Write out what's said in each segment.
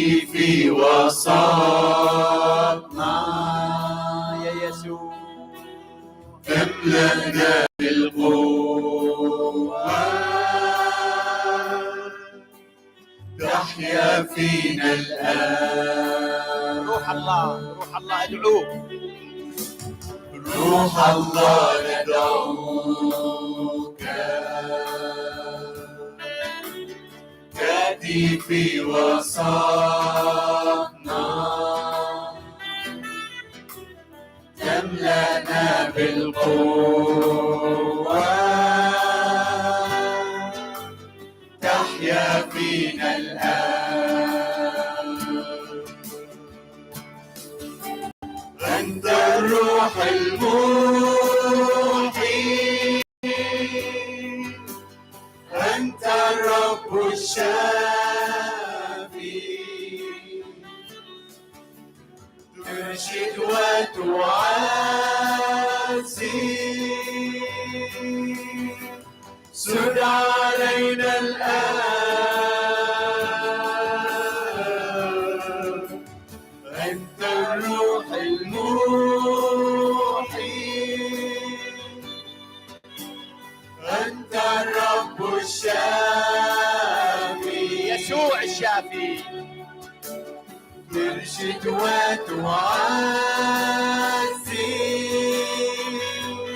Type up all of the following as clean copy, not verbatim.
تأتي في وسطنا يا يسوع، تملأنا بالقوة، تحيا فينا الآن. روح الله، روح الله ادعوه. روح الله ندعوك، تأتي في وسطنا، تملأنا بالقوة، تحيا فينا الآن. أنت الروح المحيي، أنت الرب الشافي، ترشد وتعزي، سد علينا الآن. أنت الروح المحيي، أنت الرب الشافي، يسوع الشافي، ترشد وتعزي،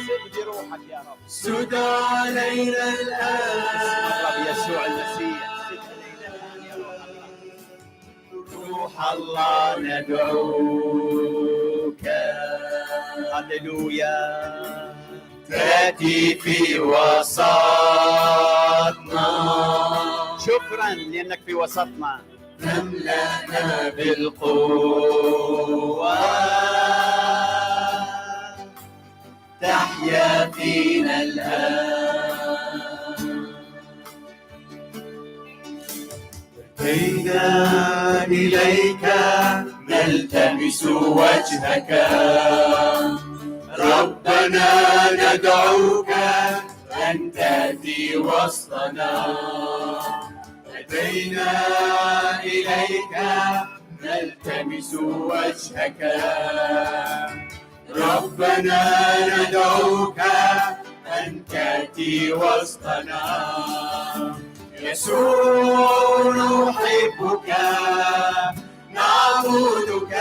سد روحك يا رب، سد علينا الرب الآن. يسوع المسيح، سد علينا الآن يا روح الله. روح الله ندعوك، هللويا. تأتي في وسطنا، شكرا لأنك في وسطنا. تملأنا بالقوة، تحيا فينا الآن. أتينا إليك نلتمس وجهك، ربنا ندعوك أن تأتي وسطنا. أتينا إليك نلتمس وجهك، ربنا ندعوك أن تأتي وسطنا. يسوع نحبك، نعبدك،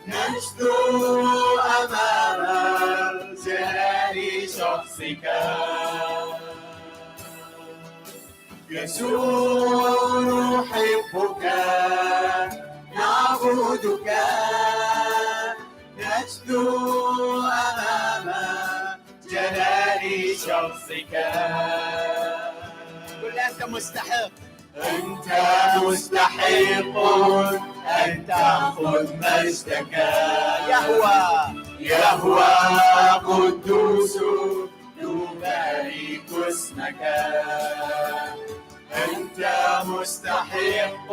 نجثو أمام جلال شخصك. يسوع نحبك، نعبدك، نجثو أمام جلال شخصك. قل أنت مستحق، أنت مستحق أن تأخذ مجدك. يهوى يهوى قدوس نبارك اسمك. أنت مستحق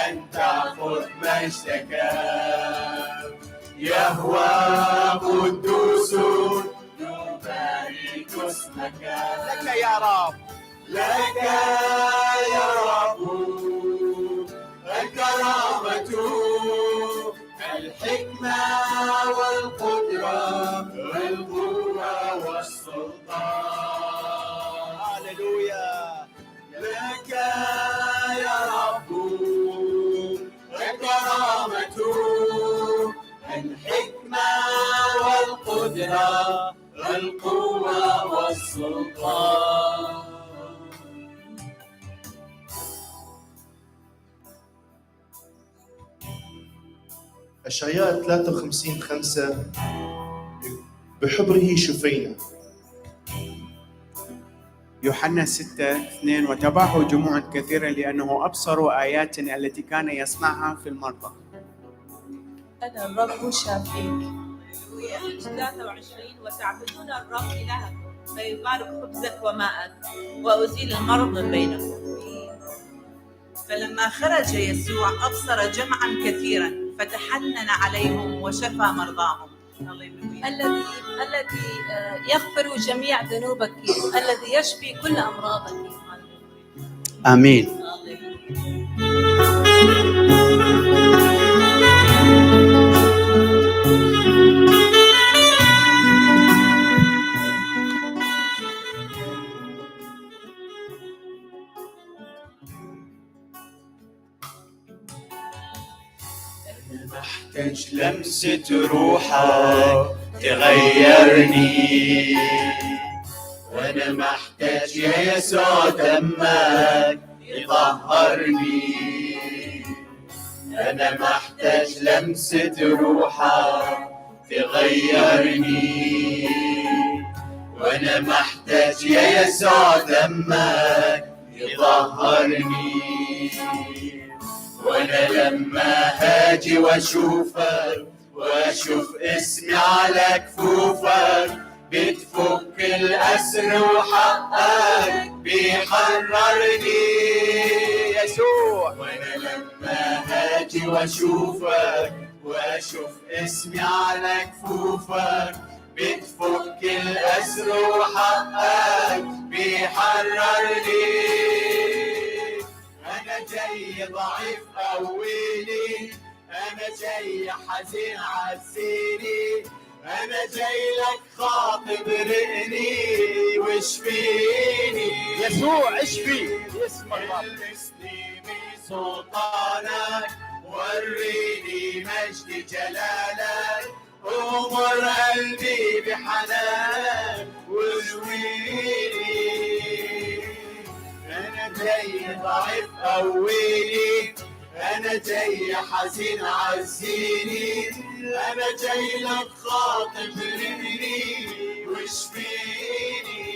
أن تأخذ مجدك. يهوى قدوس نبارك اسمك. لك يا رب، لك يا رب الكرامة، الحكمة والقدرة والقوة والسلطان. هللويا. لك يا رب الكرامة، الحكمة والقدرة والقوة والسلطان. أشعياء 53:5 بحبره شفينا. يوحنا 6:2 وتبعه جموع كثيرة لأنه أبصروا آيات التي كان يصنعها في المرضى. أنا الرب شافيك. 23 وتعبدون الرب إلهكم فيبارك خبزك وماءك وأزيل المرض من بينكم. فلما خرج يسوع أبصر جمعا كثيرا فتحنن عليهم وشفى مرضاهم. الذي يغفر جميع ذنوبك، الذي يشفي كل أمراضك. آمين. محتاج لمسة روحك تغيرني، وأنا محتاج يا يسوع دمك يطهرني. أنا محتاج لمسة روحك تغيرني، وأنا محتاج يا يسوع دمك يطهرني. وأنا لما هاجي وأشوفك وأشوف اسمي على كفوفك بتفك الأسر وحقك بيحررني يسوع. وأنا لما هاجي وأشوفك وأشوف اسمي على كفوفك بتفك الأسر وحقك بيحررني. أنا جاي ضعيف قويني، أنا جاي حزين عزيني، أنا جاي لك خاطب رقني واشفيني يسوع اشفي باسم الرب. المسني بسلطانك وريني مجد جلالك، أمر قلبي بحنانك وارويني. أنا جاي ضعيف قويني، أنا جاي حزين عزيني، أنا جاي لك خاطب رقني واشفيني.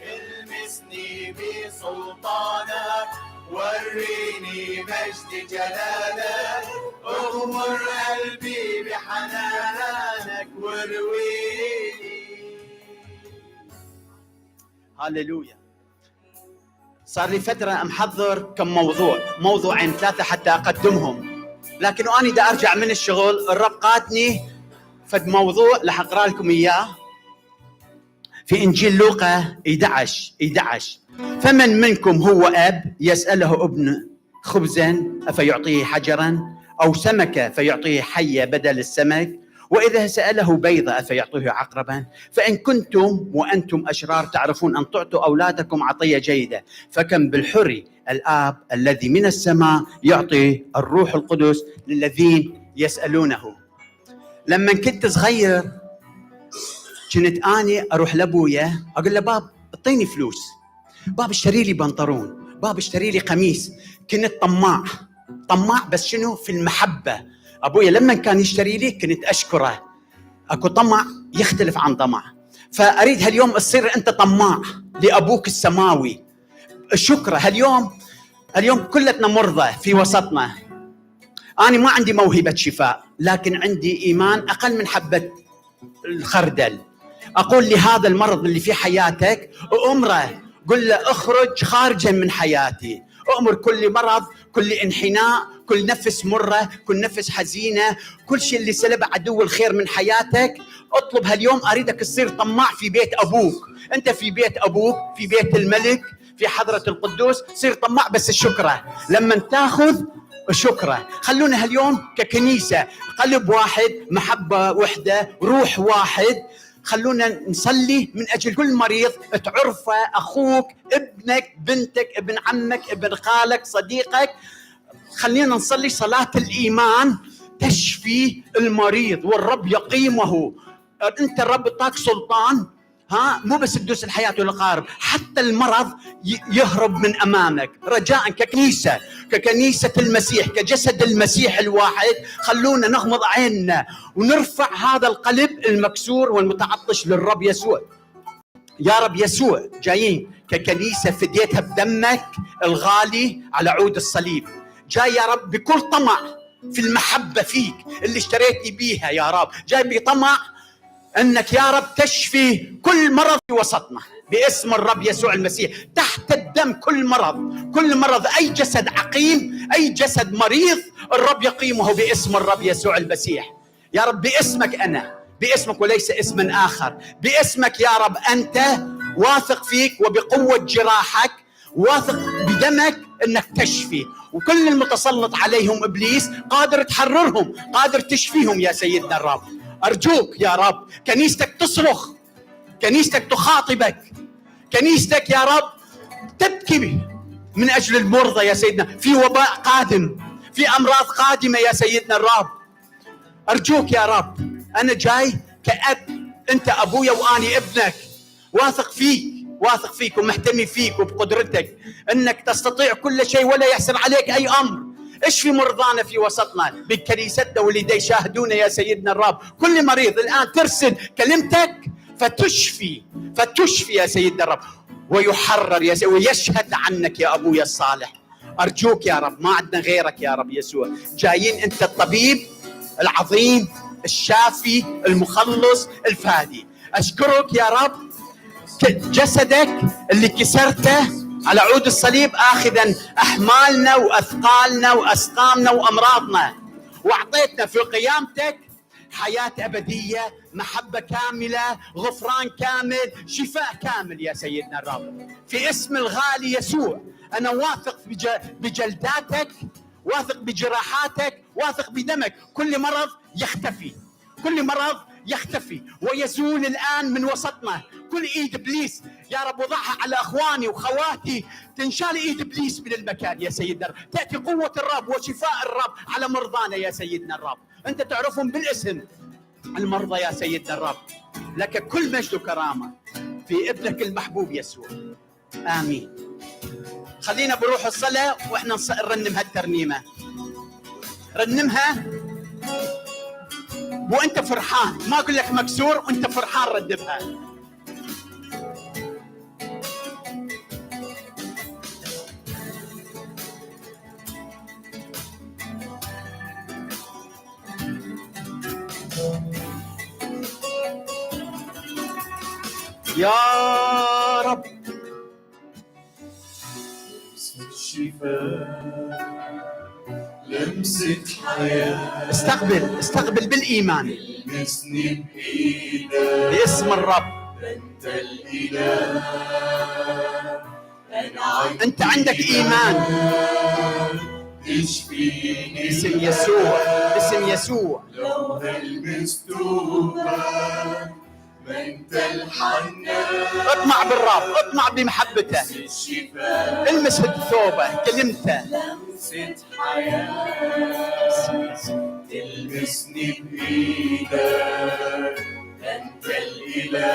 المسني بسلطانك وريني مجد جلالك، أغمر قلبي بحنانك وارويني. هاليلويا. صار لي فترة محضر كم موضوعين 3 حتى أقدمهم، لكن أنا دا أرجع من الشغل الرب قاتني فد موضوع رح أقرأ لكم إياه في إنجيل لوقا 11. فمن منكم هو أب يسأله ابن خبزا أفيعطيه حجرا، أو سمكة فيعطيه حية بدل السمك، وإذا سأله بيضة أفيعطيه عقربا. فإن كنتم وأنتم أشرار تعرفون أن تعطوا أولادكم عطية جيدة، فكم بالحري الآب الذي من السماء يعطي الروح القدس للذين يسألونه. لما كنت صغير كنت أني أروح لأبويا أقول له باب اعطيني فلوس، باب اشتري لي بنطلون، باب اشتري لي قميص. كنت طماع بس شنو؟ في المحبة. أبويا لما كان يشتري لي كنت أشكره. أكو طمع يختلف عن طمع، فأريد هاليوم تصير أنت طماع لأبوك السماوي. الشكر هاليوم كلتنا مرضى في وسطنا. أنا ما عندي موهبة شفاء، لكن عندي إيمان أقل من حبة الخردل. أقول لهذا المرض اللي في حياتك أمره، قل له اخرج خارجا من حياتي. أمر كل مرض، كل انحناء، كل نفس مرة، كل نفس حزينة، كل شيء اللي سلب عدو الخير من حياتك. اطلب هاليوم أريدك تصير طماع في بيت أبوك. أنت في بيت أبوك، في بيت الملك، في حضرة القدوس. صير طماع بس الشكرة. لما تاخذ الشكرة، خلونا هاليوم ككنيسة قلب واحد، محبة وحدة، روح واحد. خلونا نصلي من أجل كل مريض تعرفه، أخوك، ابنك، بنتك، ابن عمك، ابن خالك، صديقك. خلينا نصلي صلاة الإيمان تشفي المريض والرب يقيمه. أنت الرب اعطاك سلطان، مو بس تدوس الحياة والأقارب، حتى المرض يهرب من أمامك. رجاء ككنيسة المسيح، كجسد المسيح الواحد، خلونا نغمض عيننا ونرفع هذا القلب المكسور والمتعطش للرب يسوع. يا رب يسوع، جايين ككنيسة فديتها بدمك الغالي على عود الصليب. جاي يا رب بكل طمع في المحبة فيك اللي اشتريتني بيها يا رب. جاي بطمع أنك يا رب تشفي كل مرض في وسطنا باسم الرب يسوع المسيح. تحت الدم كل مرض، أي جسد عقيم، أي جسد مريض، الرب يقيمه باسم الرب يسوع المسيح. يا رب باسمك أنا، باسمك وليس اسم آخر، باسمك يا رب. أنت واثق فيك وبقوة جراحك، واثق بدمك أنك تشفي. وكل المتسلط عليهم إبليس قادر تحررهم، قادر تشفيهم يا سيدنا الرب. أرجوك يا رب كنيستك تصرخ، كنيستك تخاطبك، كنيستك يا رب تبكي من أجل المرضى يا سيدنا. في وباء قادم، في أمراض قادمة يا سيدنا الرب. أرجوك يا رب، أنا جاي كأب، أنت أبويا وأني ابنك، واثق فيك ومحتمي فيك وبقدرتك أنك تستطيع كل شيء ولا يحسن عليك أي أمر. اشفي مرضانا في وسطنا بكنيستنا واللي يشاهدونا يا سيدنا الرب. كل مريض الآن ترسل كلمتك فتشفي يا سيدنا الرب، ويحرر يا سيدنا، ويشهد عنك يا أبويا الصالح. أرجوك يا رب، ما عندنا غيرك يا رب يسوع. جايين أنت الطبيب العظيم الشافي المخلص الفادي. أشكرك يا رب، جسدك اللي كسرته على عود الصليب آخذا أحمالنا وأثقالنا وأسقامنا وأمراضنا، وأعطيتنا في قيامتك حياة أبدية، محبة كاملة، غفران كامل، شفاء كامل يا سيدنا الرب. في اسم الغالي يسوع أنا واثق بجلداتك، واثق بجراحاتك، واثق بدمك. كل مرض يختفي ويزول الآن من وسطنا. كل إيد إبليس يا رب وضعها على أخواني وخواتي، تنشال إيد إبليس من المكان يا سيدنا الرب. تأتي قوة الرب وشفاء الرب على مرضانا يا سيدنا الرب. أنت تعرفهم بالاسم المرضى يا سيدنا الرب. لك كل مجد وكرامة في ابنك المحبوب يسوع، آمين. خلينا بروح الصلاة وإحنا نرنم هالترنيمة. رنمها وأنت فرحان، ما أقول لك مكسور وأنت فرحان، ردمها. يا رب الشفاء لمسة حياة، استقبل بالإيمان لمسني بإيدك باسم الرب. أنت الإله، أنا أنت عندك إيمان. اشفيني اسم يسوع. لو هلمس توبك ما أنت الحنان، اطمع بالرب، اطمع بمحبته، الشفاء المس الثوبة كلمته. لمسة حياة تلمسني بإيدك، أنت الإله،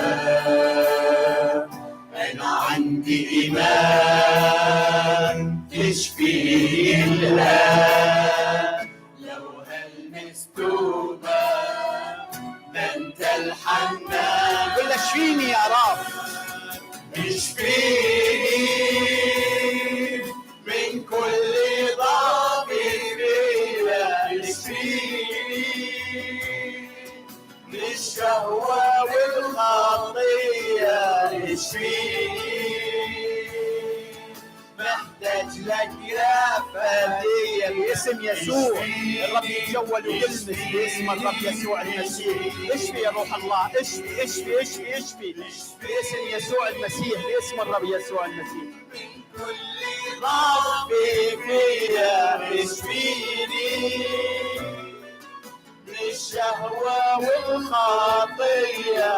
أنا عندي إيمان تشفيني الآن، لو هلمس توبك ده أنت الحنان. قل اشفيني يا رب، اشفيني من كل ضعف فيا، اشفيني من الشهوة والخطية، اشفيني محتاج لك يا فدية. باسم يسوع الرب يتجول ويلمس باسم الرب يسوع المسيح. اشفي يا روح الله، اشفي باسم يسوع المسيح، باسم الرب يسوع المسيح. كل ضعف فيا اشفيني من الشهوة والخطية،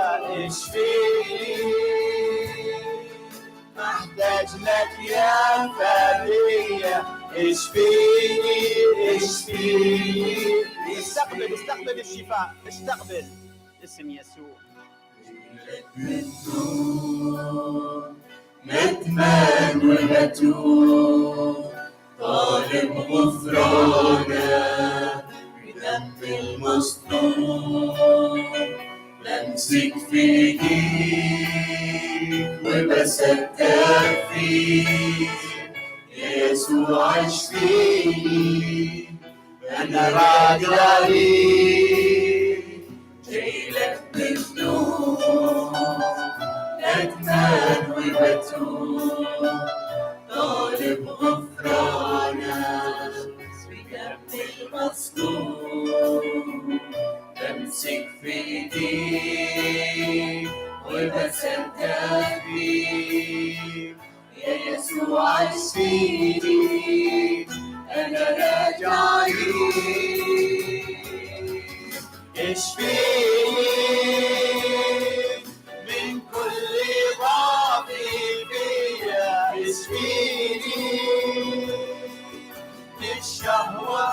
اشفيني محتاج لك يا فدية، اشفيني استقبل الشفاء، استقبل اسم يسوع. ندمان ومتوب طالب غفرانك بدم المصلوب، بمسك في ايديك وبصدق فيك يا يسوع، اشفيني انا راجع ليك، جايلك بذنوب ندمان وبتوب طالب غفرانك بدم المصلوب، بمسك في ايديك وبصدق فيك يا يسوع، اشفيني انا راجع ليك، اشفيني من كل ضعف فيا، اشفيني من الشهوة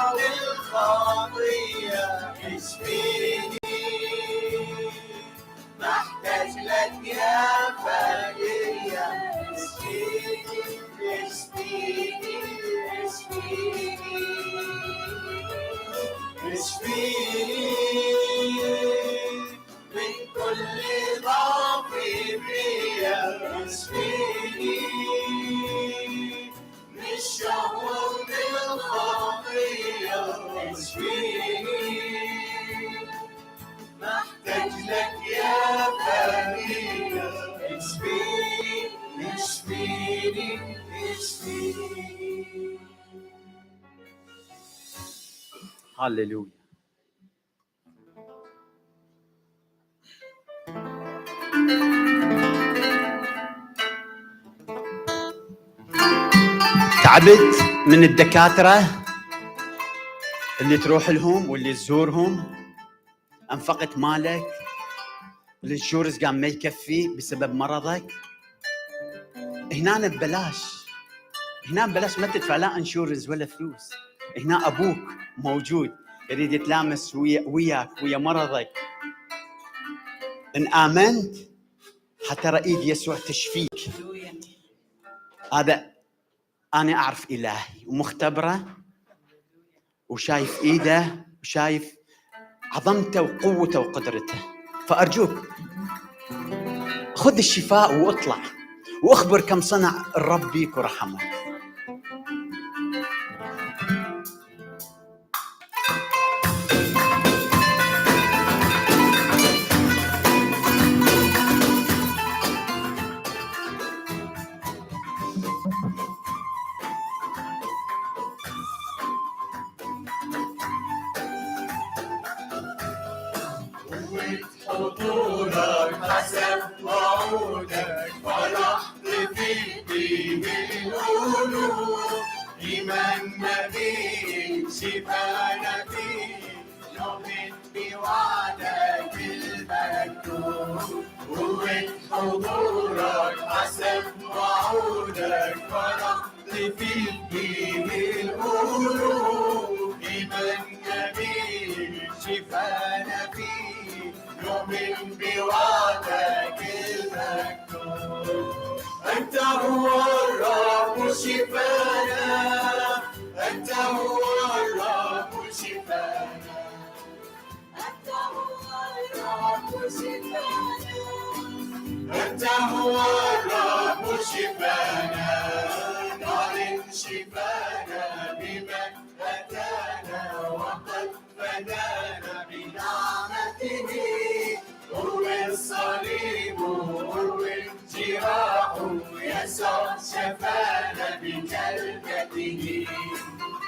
حزيني اشفي. هاليلويا. تعبت من الدكاترة اللي تروح لهم واللي تزورهم، أنفقت مالك، الانشورنس قام ما يكفي بسبب مرضك، هنا ببلاش، هنا ببلاش، ما تدفع لا انشورنس ولا فلوس. هنا أبوك موجود يريد يتلامس وياك ويا مرضك. إن آمنت حتى إيد يسوع تشفيك. هذا أنا أعرف إلهي ومختبره وشايف إيده وشايف عظمته وقوته وقدرته. فأرجوك خذ الشفاء واطلع وأخبر كم صنع الرب بيك ورحمك. حضورك حسب وعودك فرحت فيك بالقلوب. إيماننا بيك شفانا فيك نؤمن بوعدك المكتوب. قوة حضورك حسب وعودك فرحت فيك بالقلوب. إيماننا بيك شفانا فيك نؤمن بوعدك المكتوب. أنت هو الرب شفانا، أنت هو الرب شفانا، أنت هو الرب شفانا، أنت هو الرب شفانا. نعلن شفانا بمن أتانا وقد فدانا بنعمته. هو الصليب هو الجراح يسوع شفانا بجلدته.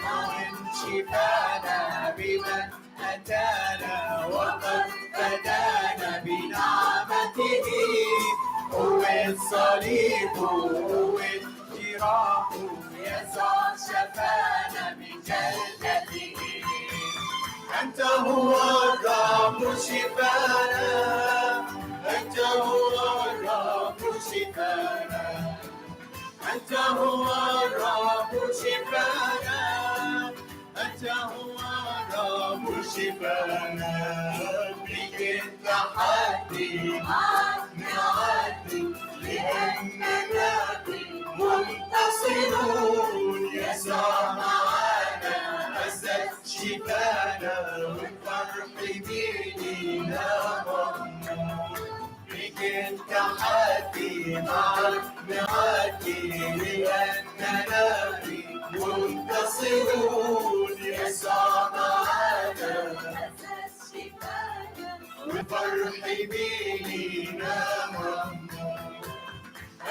نعلن شفانا بمن أتانا وقد فدانا بنعمته. هو الصليب هو الجراح يسوع شفانا بجلدته. أنت هو الرب شفانا، أنت هو الرب شفانا، أنت هو الرب شفانا، أنت هو الرب شفانا. بك التحدي نعدي لأننا منتصرون. يسوع معنا أسد شفانا والفرح بيدنا ممنون. بك التحدي معك نعدي لأننا منتصرون. يسوع معنا أسد شفانا والفرح بيدنا ممنون.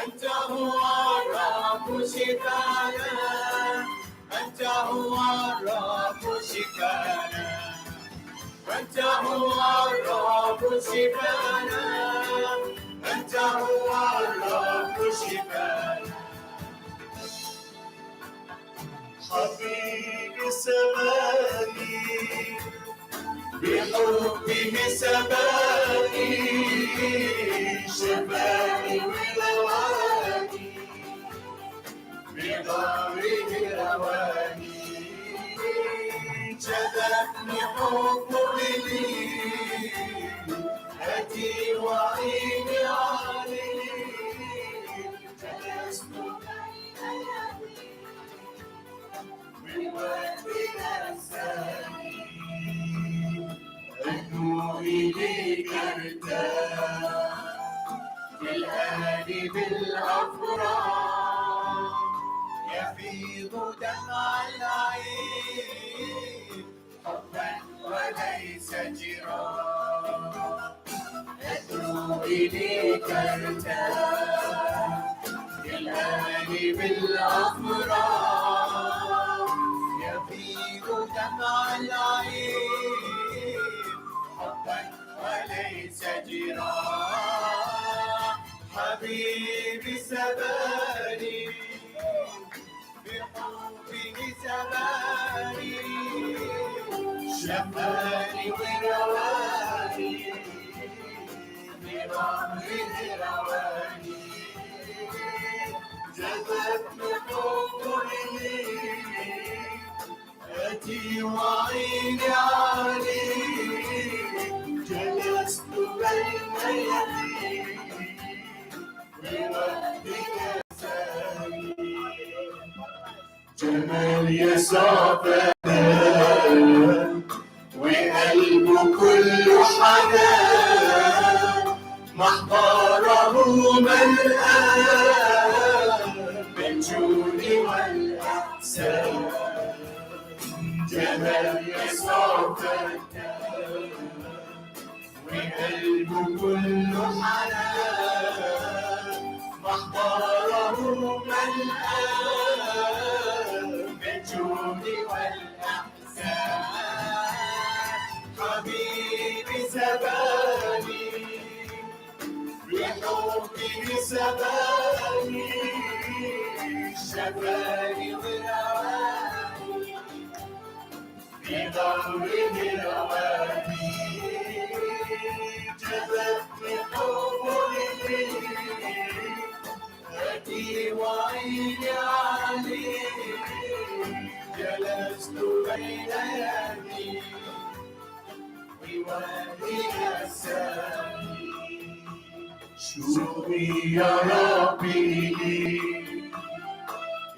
أنت هو الرب شفانا، أنت هو الرب شفانا، أنت هو الرب شفانا، أنت هو الرب شفانا. حبيب سماني بحبه سباني، شفاني ولواني بظهره رواني. جذبني حبه لي أتي وعيني عليه. جلست بين يديه من وقت نساني. أدنو إليك ارتاح بالآن بالأفراح. يفيض دمع العين حبا وليس جراح. أدنو إليك ارتاح بالآن صليب الأغرار يفيض دمع العين حبا وليس جراح حبيبي سباني بحبه سباني شفاني ورواني بأمره رواني جذبت حبه أتي وعيني عليه جلست بين يديه بوحدك سامي جمال يسوع فنان وقلبه كله حنان محضره ملآن بالجود والإحسان جمال يسوع فنان وقلبه كله حنان محضره ملآن بالجود والإحسان حبيبي سباني بحبه سباني شفاني ورواني بضوره رواني جذبني حبه أتي وعيني عليه جلست بين يديه بوادي السامي شوقي يا ربي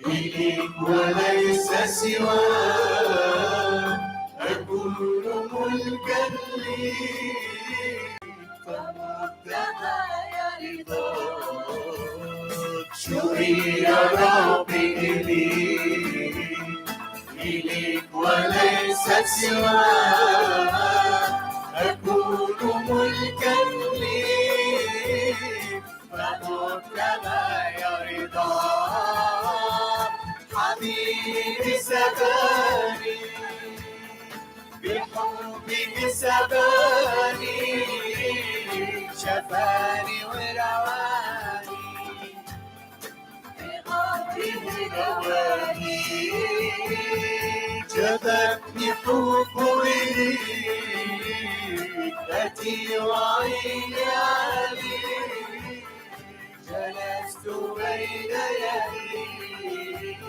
إليك وليس سواك أكون ملكا لي فمبتغى يا رضاك شوقي يا ربي إليك وليس سواك أكون ملكا لي فمبتغى يا رضاك حبيبي سباني بحبه سباني شفاني ورواني بغضبه رواني جذبني حبه إليك أتي وعيني عليك جلست بين يديك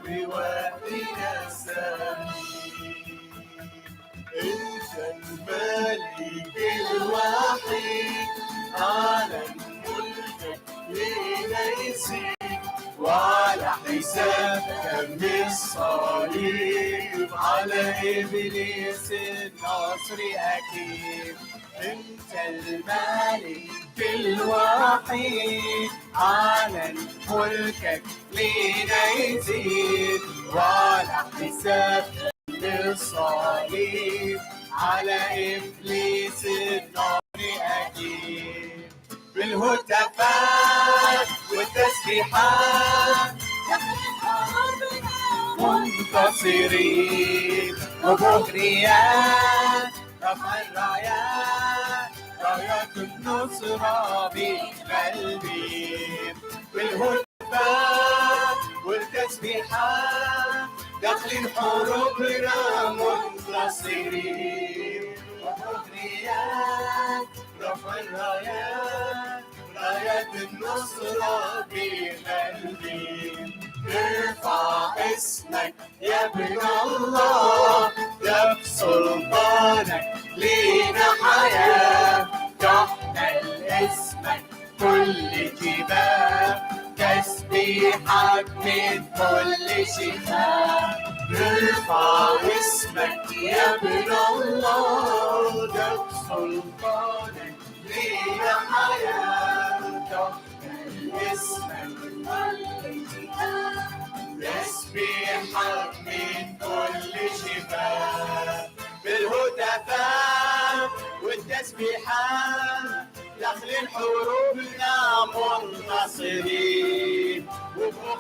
بوادي السامي أنت الملك الوحيد على الملك لنيسيك وعلى حساب دم الصليب على إبليس النصر أكيد أنت الملك الوحيد على ملكك لينا يزيد وعلى حساب الصليب على إبليس النار أكيد بالهتافات والتسبيحات منتصرين ومغريات رفع الرايات رايات النصرة بقلبي بالهتافات والتسبيحات داخلين حروبنا منتصرين ومغريات رفع الرايات رايات النصرة بقلبي ارفع اسمك يا ابن الله ده بسلطانك لينا حياة تحمل اسمك كل جبال تسبيحك من كل شفاء ارفع اسمك يا ابن الله ده بسلطانك لينا حياة تحمل اسمك تسبيحك من كل شفاء بالهتافات والتسبيحات داخلين حروبنا منتصرين وفوق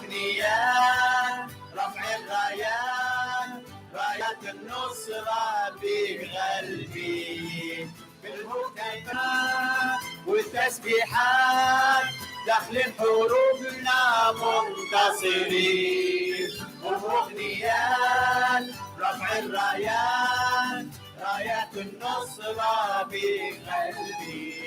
النصرة بقلبي، بالهتافات والتسبيحات داخلين حروبنا منتصرين، وبأغنيات رفع الرايات، رايات النصرة بقلبي.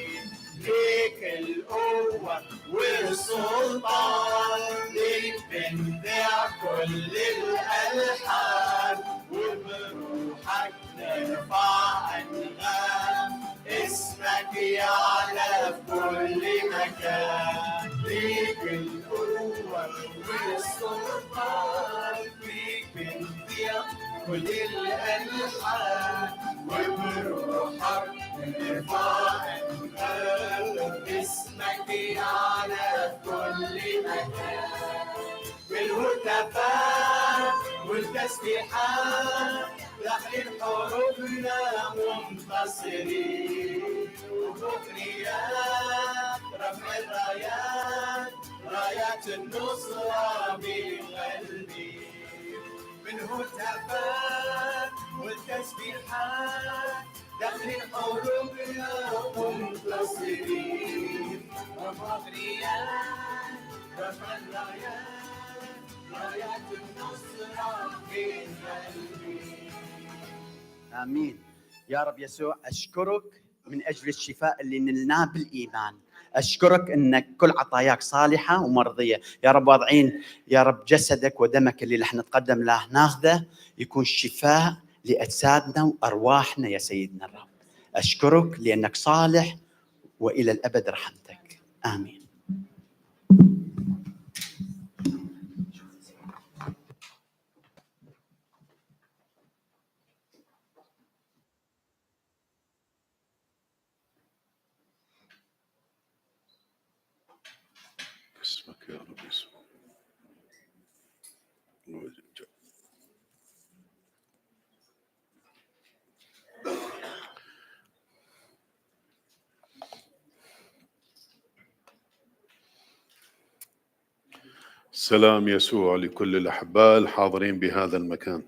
ليك القوة والسلطان، ليك بندع كل الألحان، وبروحك نرفع أنغام، اسمك يعلى في كل مكان. ليك القوة والسلطان، ليك بندع كل الألحان، وبروحك نرفع أنغام، اسمك يعلى في كل مكان. بالهتافات والتسبيحات داخلين حروبنا منتصرين، وبأغنيات رفع الرايات، رايات النصرة بقلبي. بالهتافات والتسبيحات داخلين حروبنا منتصرين، وبأغنيات رفع الرايات، رايات النصرة بقلبي. آمين. يا رب يسوع أشكرك من أجل الشفاء اللي نلناه بالإيمان. أشكرك أنك كل عطاياك صالحة ومرضية. يا رب واضعين يا رب جسدك ودمك اللي رح نتقدم له ناخذه يكون شفاء لأجسادنا وأرواحنا يا سيدنا الرب. أشكرك لأنك صالح وإلى الأبد رحمتك. آمين. اسمك يا رب يسوع. سلام يسوع لكل الأحباء الحاضرين بهذا المكان.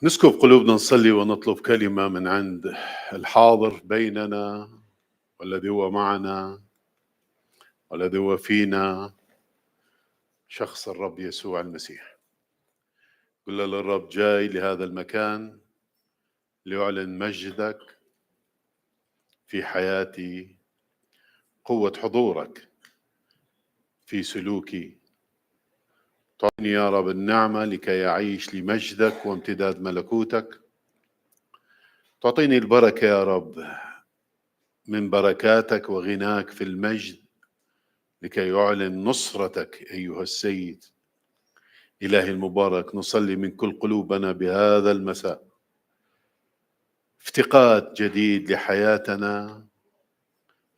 نسكب قلوبنا نصلي ونطلب كلمة من عند الحاضر بيننا والذي هو معنا والذي هو فينا، شخص الرب يسوع المسيح. قل للرب جاي لهذا المكان ليعلن مجدك في حياتي، قوة حضورك في سلوكي. تعطيني يا رب النعمة لكي أعيش لمجدك وامتداد ملكوتك. تعطيني البركة يا رب من بركاتك وغناك في المجد لكي يعلن نصرتك أيها السيد. إلهي المبارك، نصلي من كل قلوبنا بهذا المساء افتقاد جديد لحياتنا،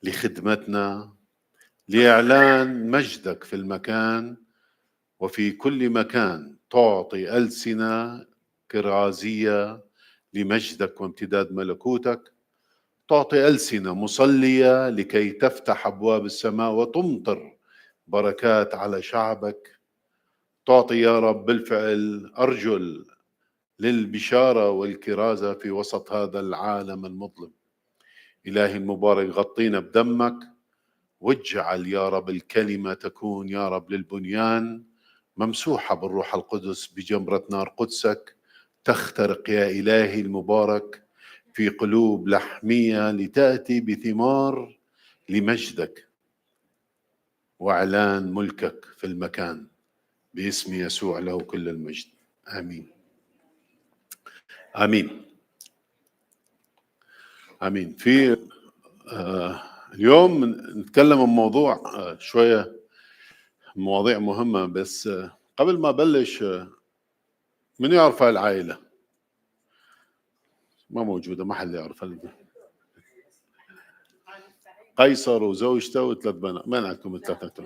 لخدمتنا، لإعلان مجدك في المكان وفي كل مكان. تعطي ألسنة كرازية لمجدك وامتداد ملكوتك. تعطي ألسنة مصلية لكي تفتح أبواب السماء وتمطر بركات على شعبك. تعطي يا رب بالفعل أرجل للبشارة والكرازة في وسط هذا العالم المظلم. إلهي المبارك، غطينا بدمك واجعل يا رب الكلمة تكون يا رب للبنيان ممسوحة بالروح القدس بجمرة نار قدسك، تخترق يا إلهي المبارك في قلوب لحمية لتأتي بثمار لمجدك وإعلان ملكك في المكان، باسم يسوع له كل المجد. آمين آمين آمين. في اليوم نتكلم عن موضوع شوية مواضيع مهمة، بس قبل ما بلش، من يعرف العائلة؟ ما موجودة، ما حد يعرف. قيصر وزوجته وثلاث بنات. من عندكم الثلاثة؟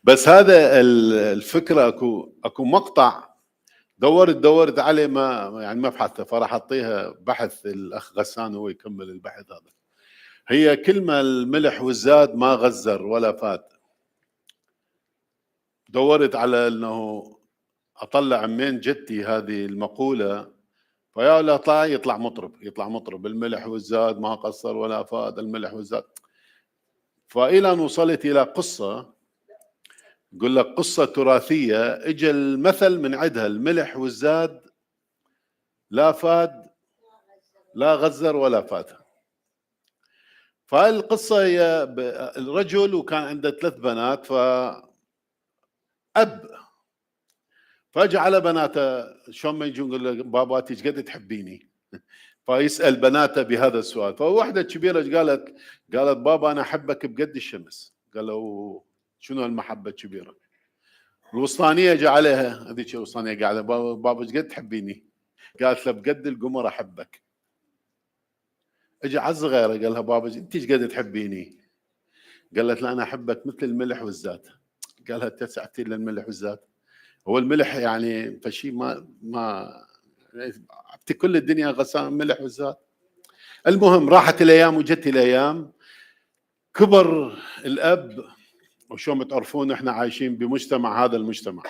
بس هذا الفكرة اكو مقطع دورت عليه، ما بحثه، فراح اعطيها بحث الاخ غسان هو يكمل البحث هذا. هي كلمة الملح والزاد ما غزر ولا فات. دورت على انه اطلع من جدتي هذه المقوله، فيا لا يطلع مطرب الملح والزاد ما قصر ولا فاد الملح والزاد. فإلى أن وصلت إلى قصة، يقول لك قصة تراثية اجى المثل من عدها الملح والزاد لا فاد لا غزر ولا فات. فالقصة هي الرجل وكان عنده 3 بنات، فاجى على بناته شلون ما يجون يقول له باباتي ايش قد تحبيني؟ فيسأل بناته بهذا السؤال. فواحدة كبيرة قالت بابا أنا أحبك بقد الشمس. قال له شنو المحبة الكبيرة؟ الوسطانية جاء عليها، هذيك الوسطانية قاعدة بابا ايش قد تحبيني؟ قالت له بقد القمر أحبك. اجى على الصغيرة قال لها بابا انت ايش قد تحبيني؟ قالت له انا احبك مثل الملح والزيت. قالها تسعتي للملح والزيت؟ هو الملح يعني فشي ما كل الدنيا غسان ملح والزيت. المهم راحت الايام وجت الايام، كبر الاب. وشو تعرفون احنا عايشين بمجتمع، هذا المجتمع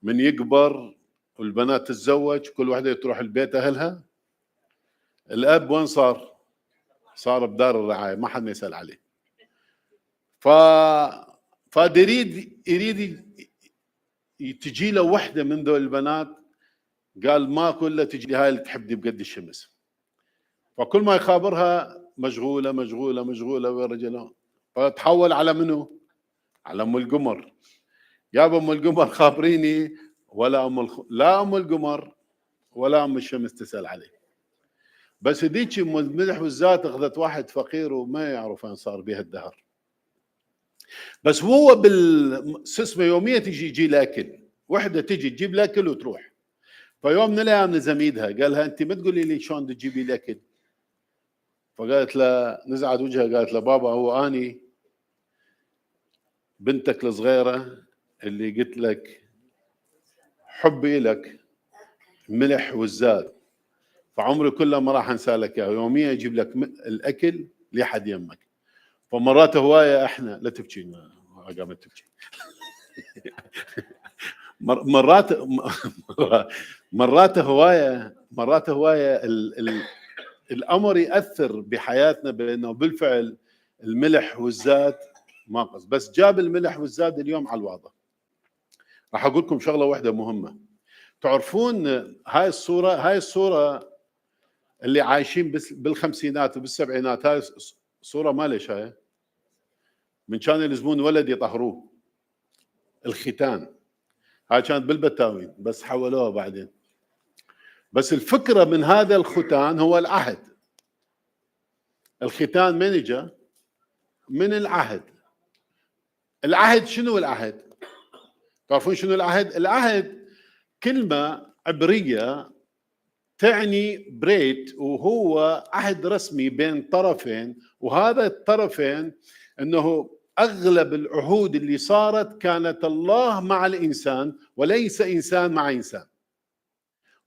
من يكبر والبنات تتزوج كل واحده تروح البيت اهلها، الاب وين صار؟ صار بدار الرعايه، ما حد ما يسال عليه. يريد تجي له وحده من ذول البنات، قال ما كله تجي لي هاي اللي تحبني بقد الشمس. فكل ما يخابرها مشغوله مشغوله مشغوله وين رجلها. فتحول على منو؟ على ام القمر. يا ام القمر خابريني، ولا لا ام القمر ولا ام الشمس تسال عليه. بس هذيك ام الملح والزيت اخذت واحد فقير وما يعرف وين صار بها الدهر. بس هو اسمه يوميا يجي لاكل، وحده تجي تجيب لاكل وتروح. فيوم من الايام زميدها قال لها انت ما تقولي لي شلون تجيبي لاكل؟ فقالت له نزعت وجهها قالت له بابا هو اني بنتك الصغيره اللي قلت لك حبي لك ملح والزاد، فعمري كله ما راح انسى لك اياه، يوميا يجيب لك الاكل لحد يمك. فمرات هوايه احنا لا تبكي، ما قامت تبكي. مرات هوايه الامر ياثر بحياتنا بانه بالفعل الملح والزاد ناقص. بس جاب الملح والزاد اليوم على الواضح. راح اقول لكم شغله واحده مهمه. تعرفون هاي الصوره اللي عايشين بالخمسينات وبالسبعينات، هاي صوره ما ليش هاي من كانوا يلزمون ولد يطهروه، الختان. هاي كانت بالبتاوين بس حولوها بعدين. بس الفكره من هذا الختان هو العهد. الختان من اجى؟ من العهد. العهد شنو العهد؟ تعرفون شنو العهد؟ العهد كلمه عبريه تعني بريت، وهو عهد رسمي بين طرفين. وهذا الطرفين انه اغلب العهود اللي صارت كانت الله مع الانسان وليس انسان مع انسان.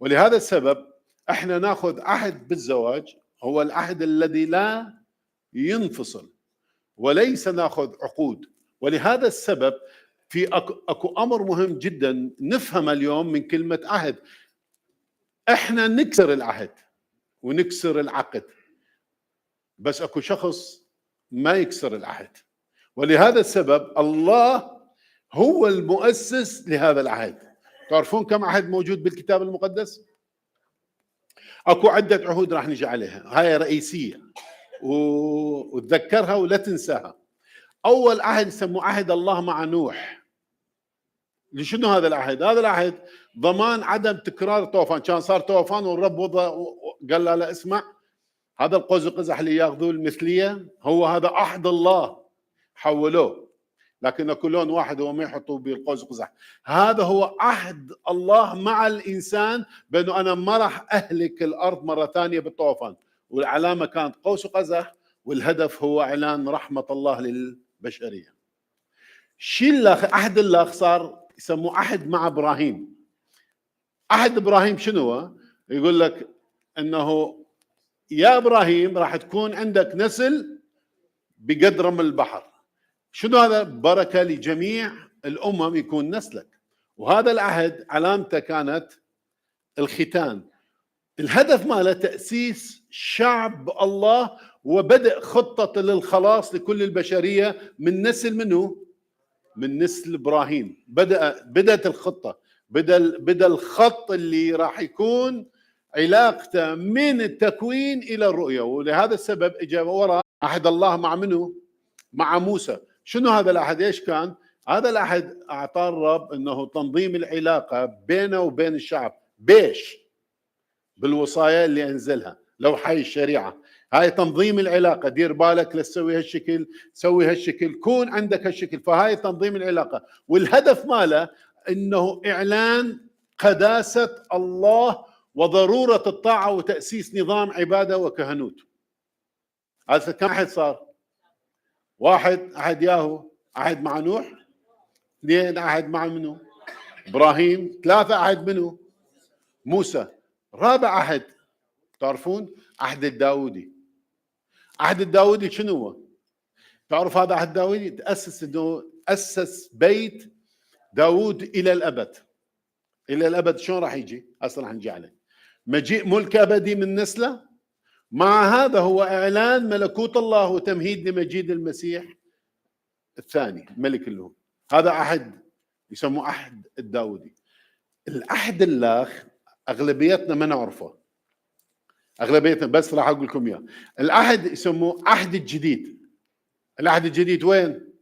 ولهذا السبب احنا ناخذ عهد بالزواج، هو العهد الذي لا ينفصل، وليس ناخذ عقود. ولهذا السبب في اكو امر مهم جدا نفهم اليوم من كلمه عهد. احنا نكسر العهد ونكسر العقد، بس اكو شخص ما يكسر العهد. ولهذا السبب الله هو المؤسس لهذا العهد. تعرفون كم عهد موجود بالكتاب المقدس؟ اكو عدة عهود راح نجي عليها، هاي رئيسية وتذكرها ولا تنساها. اول عهد يسموه عهد الله مع نوح. لشنو هذا العهد؟ هذا العهد ضمان عدم تكرار طوفان. كان صار طوفان والرب قال له لا اسمع، هذا القوس قزح اللي ياخذوه المثليه هو هذا عهد الله، حولوه. لكن كلون واحد وما يحطوا به القوس قزح. هذا هو عهد الله مع الانسان، بانه انا ما راح اهلك الارض مره ثانيه بالطوفان. والعلامه كانت قوس قزح، والهدف هو اعلان رحمه الله للبشريه. عهد الله صار يسموه عهد مع ابراهيم. عهد ابراهيم شنو هو؟ يقول لك انه يا ابراهيم راح تكون عندك نسل بقدر من البحر. شنو هذا؟ بركه لجميع الأمم يكون نسلك. وهذا العهد علامته كانت الختان. الهدف ماله تأسيس شعب الله وبدء خطة للخلاص لكل البشرية من نسل منه؟ من نسل إبراهيم. بدأت الخطة، بدأ الخط اللي راح يكون علاقته من التكوين إلى الرؤية. ولهذا السبب إجا وراء عهد الله مع منه؟ مع موسى. شنو هذا العهد؟ ايش كان؟ هذا العهد أعطاه الرب أنه تنظيم العلاقة بينه وبين الشعب. بيش؟ بالوصايا اللي أنزلها، لوحي الشريعة. هاي تنظيم العلاقة. دير بالك لا تسوي هالشكل، سوي هالشكل، كون عندك هالشكل. فهاي تنظيم العلاقة. والهدف ماله أنه إعلان قداسة الله وضرورة الطاعة وتأسيس نظام عبادة وكهنوت. هذا كم عهد صار؟ واحد عهد ياهو، عهد مع نوح. اثنين عهد مع منه؟ إبراهيم. ثلاثة عهد منه؟ موسى. رابع عهد تعرفون؟ عهد الداودي. عهد الداودي شنو هو؟ تعرف هذا عهد داودي؟ تأسس انه أسس بيت داود إلى الأبد. إلى الأبد شلون راح يجي؟ هسه راح نجي عليه. مجيء ملك أبدي من نسله. مع هذا هو إعلان ملكوت الله وتمهيد لمجيء المسيح الثاني ملك اللهم. هذا عهد يسموه عهد الداودي. العهد اللاخ أغلبيتنا ما نعرفه، أغلبيتنا، بس راح أقول لكم إياه. العهد يسموه عهد الجديد. العهد الجديد وين؟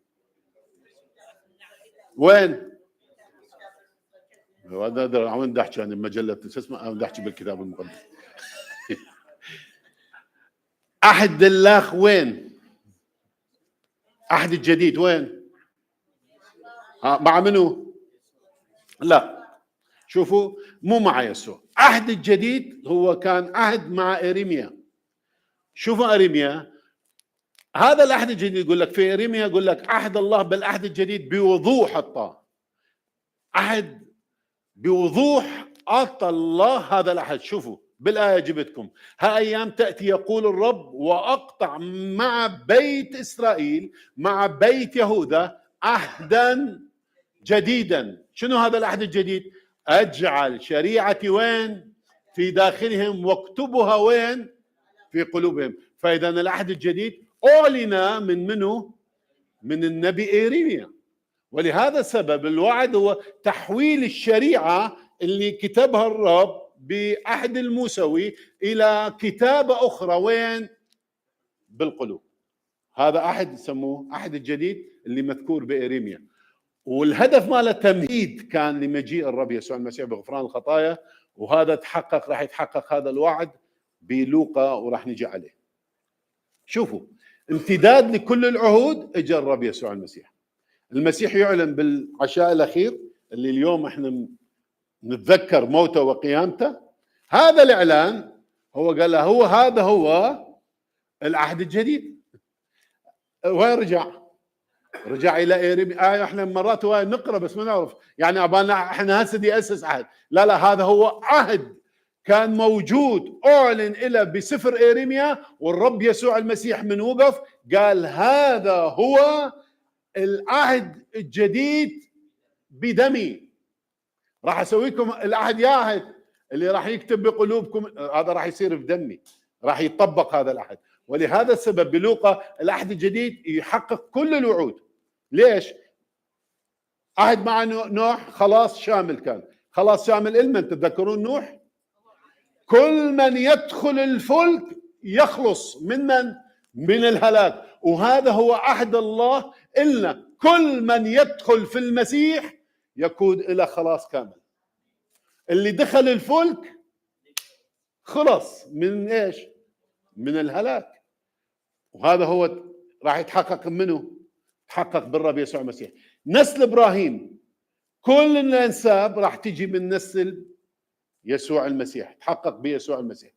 وين؟ هذا عم نحكي عن مجلة اسمها، عم نحكي بالكتاب المقدس. عهد اللاخ وين؟ عهد الجديد وين؟ مع منو؟ لا، شوفوا، مو مع يسوع. عهد الجديد هو كان عهد مع إرميا. شوفوا إرميا، هذا العهد الجديد يقول لك في إرميا، يقول لك عهد الله بالعهد الجديد بوضوح الطاعة. عهد بوضوح أعطى الله هذا العهد. شوفوا بالآية جبتكم: ها أيام تأتي يقول الرب وأقطع مع بيت إسرائيل مع بيت يهوذا عهدا جديدا. شنو هذا العهد الجديد؟ أجعل شريعتي وين؟ في داخلهم واكتبها وين؟ في قلوبهم. فإذا العهد الجديد أعلن من منه؟ من النبي إرميا. ولهذا السبب الوعد هو تحويل الشريعة اللي كتبها الرب بعهد الموسوي إلى كتابة أخرى وين؟ بالقلوب. هذا عهد يسموه عهد الجديد اللي مذكور بإرميا. والهدف ماله تمهيد كان لمجيء الرب يسوع المسيح بغفران الخطايا. وهذا تحقق، راح يتحقق هذا الوعد بلوقا وراح نجي عليه. شوفوا، امتداد لكل العهود اجى الرب يسوع المسيح. المسيح يعلن بالعشاء الأخير اللي اليوم احنا نتذكر موته وقيامته. هذا الإعلان هو قال له هو هذا هو العهد الجديد. وين رجع؟ رجع إلى إرميا. احنا مرات نقرأ بس ما نعرف، يعني أبانا احنا هسه دي أسس عهد. لا لا، هذا هو عهد كان موجود أعلن إلى بسفر إرميا. والرب يسوع المسيح من وقف قال هذا هو العهد الجديد بدمي. راح أسويكم العهد ياهد اللي راح يكتب بقلوبكم، هذا راح يصير بدمي، راح يطبق هذا العهد. ولهذا السبب بلوقا العهد الجديد يحقق كل الوعود. ليش؟ عهد مع نوح خلاص شامل، كان خلاص شامل المن. تتذكرون نوح؟ كل من يدخل الفلك يخلص من الهلاك. وهذا هو عهد الله إلنا، كل من يدخل في المسيح يقود إلى خلاص كامل. اللي دخل الفلك خلص من إيش؟ من الهلاك. وهذا هو راح يتحقق منه؟ تحقق بالرب يسوع المسيح. نسل إبراهيم كل الأنساب راح تجي من نسل يسوع المسيح، تحقق بيسوع المسيح.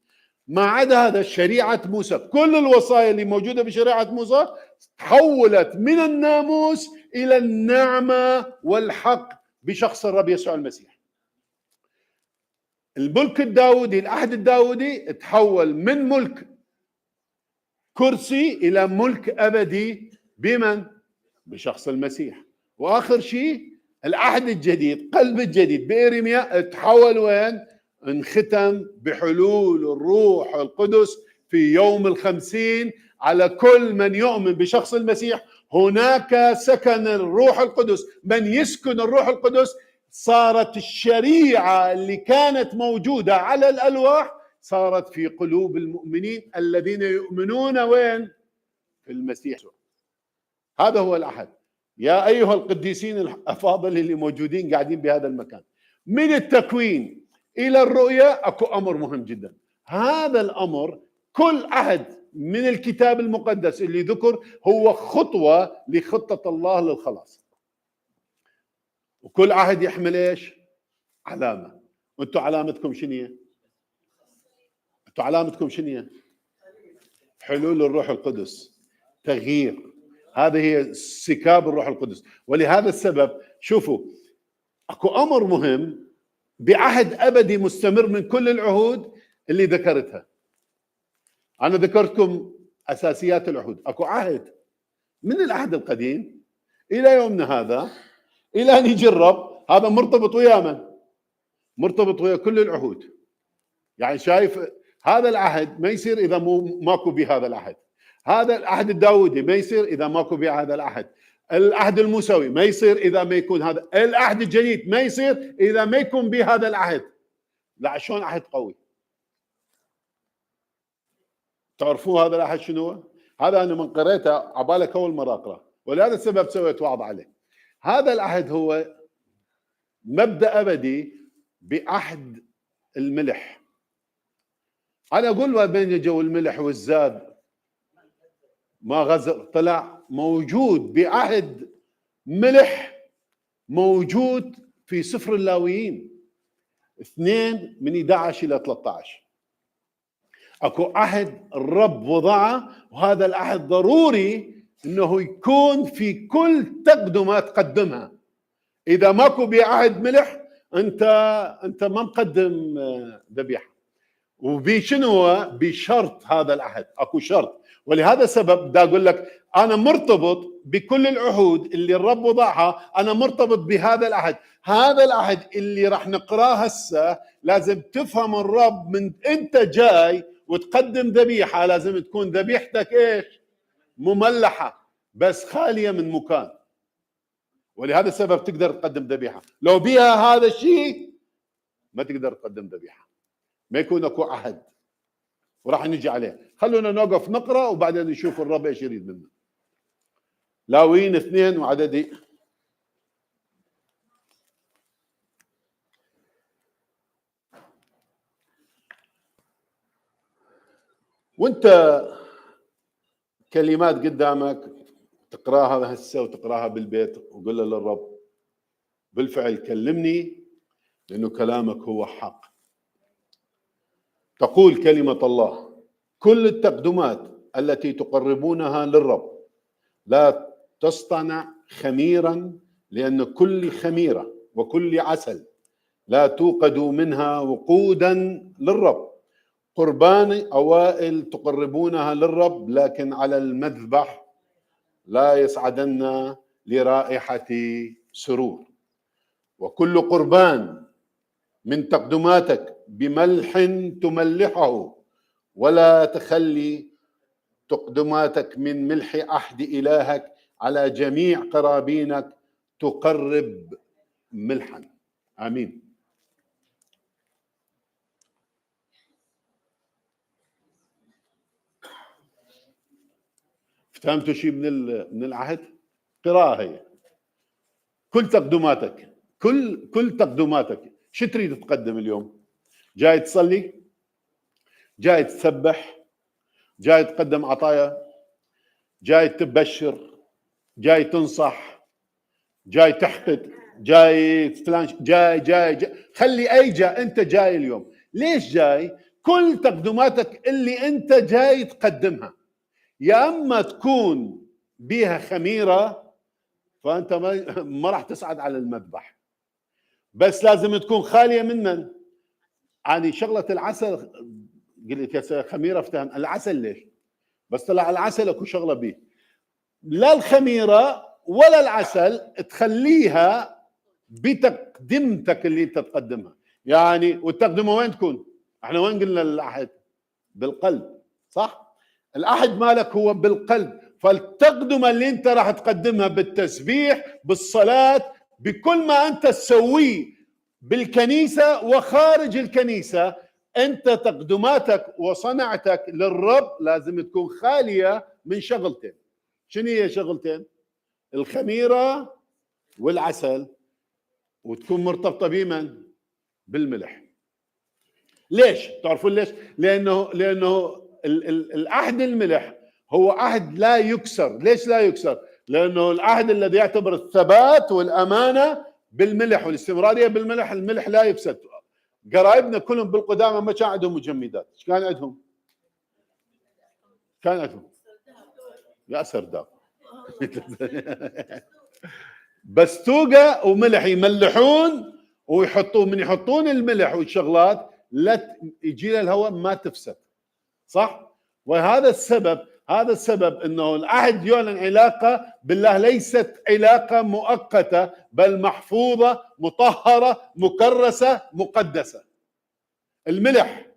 ما عدا هذا شريعة موسى، كل الوصايا اللي موجودة بشريعة موسى تحولت من الناموس إلى النعمة والحق بشخص الرب يسوع المسيح. الملك الداودي، العهد الداودي تحول من ملك كرسي إلى ملك أبدي بمن؟ بشخص المسيح. واخر شيء العهد الجديد، قلب الجديد بإرميا تحول وين؟ انختم بحلول الروح القدس في يوم الخمسين على كل من يؤمن بشخص المسيح. هناك سكن الروح القدس، من يسكن الروح القدس صارت الشريعة اللي كانت موجودة على الألواح صارت في قلوب المؤمنين الذين يؤمنون وين؟ في المسيح. هذا هو الأحد. يا أيها القديسين الأفاضل اللي موجودين قاعدين بهذا المكان، من التكوين إلى الرؤية أكو أمر مهم جدا. هذا الأمر كل عهد من الكتاب المقدس اللي ذكر هو خطوة لخطة الله للخلاص، وكل عهد يحمل إيش؟ علامة. وأنتوا علامتكم شنية؟ أنتوا علامتكم شنية؟ حلول الروح القدس، تغيير. هذه هي سكاب الروح القدس. ولهذا السبب شوفوا اكو امر مهم بعهد ابدي مستمر من كل العهود اللي ذكرتها. انا ذكرتكم اساسيات العهود. اكو عهد من العهد القديم الى يومنا هذا الى ان يجي الرب، هذا مرتبط ويا من؟ مرتبط ويا كل العهود. يعني شايف هذا العهد ما يصير اذا ماكو بهذا العهد. هذا العهد الداودي ما يصير اذا ماكو بهذا العهد. العهد الموسوي ما يصير اذا ما يكون هذا. العهد الجديد ما يصير اذا ما يكون بهذا العهد. لا شلون عهد قوي؟ تعرفون هذا العهد شنو؟ هذا انا من قريته عبالك اول مره اقرا، ولهذا السبب سويت وعظ عليه. هذا العهد هو مبدا ابدي بعهد الملح. انا اقول ما بين جو الملح والزاد ما غزر، طلع موجود بعهد ملح موجود في سفر اللاويين 2 من 11 الى 13. اكو عهد الرب وضعه، وهذا العهد ضروري انه يكون في كل تقدمه تقدمها. اذا ماكو بعهد ملح انت ما مقدم ذبيحه. وبشنو؟ بشرط هذا العهد، اكو شرط. ولهذا السبب دا اقول لك انا مرتبط بكل العهود اللي الرب وضعها، انا مرتبط بهذا العهد. هذا العهد اللي راح نقراه هسه لازم تفهم الرب من انت جاي وتقدم ذبيحه، لازم تكون ذبيحتك ايش؟ مملحه بس خاليه من مكان. ولهذا السبب تقدر تقدم ذبيحه، لو بيها هذا الشيء ما تقدر تقدم ذبيحه، ما يكون اكو عهد. وراح نجي عليه. خلونا نوقف نقرا وبعدين نشوف الرب ايش يريد منا. لاويين 2 وعددي وانت كلمات قدامك تقراها هسه وتقراها بالبيت وقول له للرب بالفعل كلمني لانه كلامك هو حق. تقول كلمة الله: كل التقدمات التي تقربونها للرب لا تصطنع خميرا، لأن كل خميرة وكل عسل لا توقد منها وقودا للرب. قربان أوائل تقربونها للرب، لكن على المذبح لا يصعدن لرائحة سرور. وكل قربان من تقدماتك بملح تملحه، ولا تخلي تقدماتك من ملح عهد إلهك على جميع قرابينك تقرب ملحا. آمين. فهمتوا شيء من العهد؟ قراءة هي. كل تقدماتك، كل تقدماتك. شو تريد تقدم اليوم؟ جاي تصلي؟ جاي تسبح؟ جاي تقدم عطايا؟ جاي تبشر؟ جاي تنصح؟ جاي تحقد؟ جاي فلان؟ جاي خلي اي انت جاي اليوم. ليش جاي؟ كل تقدماتك اللي انت جاي تقدمها يا اما تكون بيها خميره فانت ما راح تصعد على المذبح، بس لازم تكون خاليه من يعني شغله العسل. قلت يا خميره افتهم العسل ليش؟ بس طلع العسل اكو شغله به، لا الخميره ولا العسل تخليها بتقدمتك اللي انت تقدمها. يعني والتقدمه وين تكون؟ احنا وين قلنا العهد؟ بالقلب، صح؟ العهد مالك هو بالقلب، فالتقدمه اللي انت راح تقدمها بالتسبيح، بالصلاه، بكل ما انت تسويه بالكنيسه وخارج الكنيسه، انت تقدماتك وصنعتك للرب لازم تكون خاليه من شغلتين. شنو هي شغلتين؟ الخميره والعسل، وتكون مرتبطه بمن؟ بالملح. ليش؟ تعرفون ليش؟ لانه العهد الملح هو عهد لا يكسر. ليش لا يكسر؟ لانه العهد الذي يعتبر الثبات والامانه بالملح والاستمراريه بالملح، الملح لا يفسد. قرايبنا كلهم بالقدامى ما كان عندهم مجمدات، ايش كان عندهم؟ كان عندهم يا سرداب بستوقه وملح، يملحون ويحطون، من يحطون الملح والشغلات لا يجي لها الهواء ما تفسد، صح؟ وهذا السبب، هذا السبب انه العهد يعلن علاقه بالله ليست علاقه مؤقته، بل محفوظه، مطهره، مكرسه، مقدسه. الملح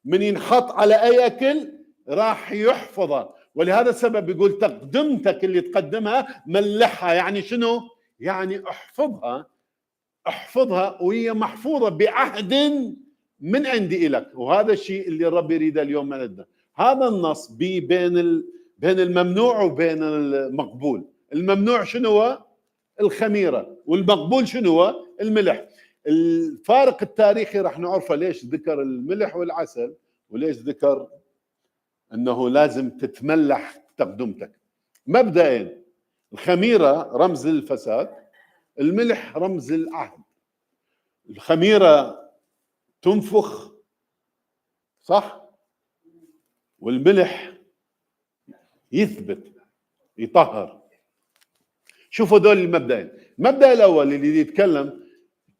من ينحط على اي اكل راح يحفظه، ولهذا السبب يقول تقدمتك اللي تقدمها ملحها. يعني شنو؟ يعني احفظها، احفظها وهي محفوظه بعهد من عندي إلك. وهذا الشيء اللي الرب يريده اليوم من عندنا. هذا النص بين الممنوع وبين المقبول. الممنوع شنو هو؟ الخميره، والمقبول شنو هو؟ الملح. الفارق التاريخي راح نعرفه ليش ذكر الملح والعسل، وليش ذكر انه لازم تتملح تقدمتك. مبدئيا الخميره رمز للفساد، الملح رمز للعهد. الخميره تنفخ، صح؟ والملح يثبت، يطهر. شوفوا دول المبدئين. المبدأ الأول اللي يتكلم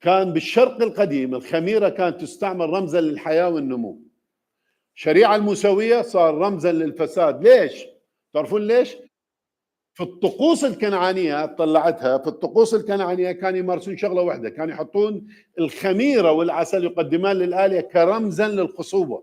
كان بالشرق القديم الخميرة كانت تستعمل رمزا للحياة والنمو. الشريعة الموسوية صار رمزا للفساد. ليش؟ تعرفون ليش؟ في الطقوس الكنعانية طلعتها، في الطقوس الكنعانية كانوا يمارسون شغلة واحدة، كانوا يحطون الخميرة والعسل يقدمان للآلهة كرمزا للخصوبة.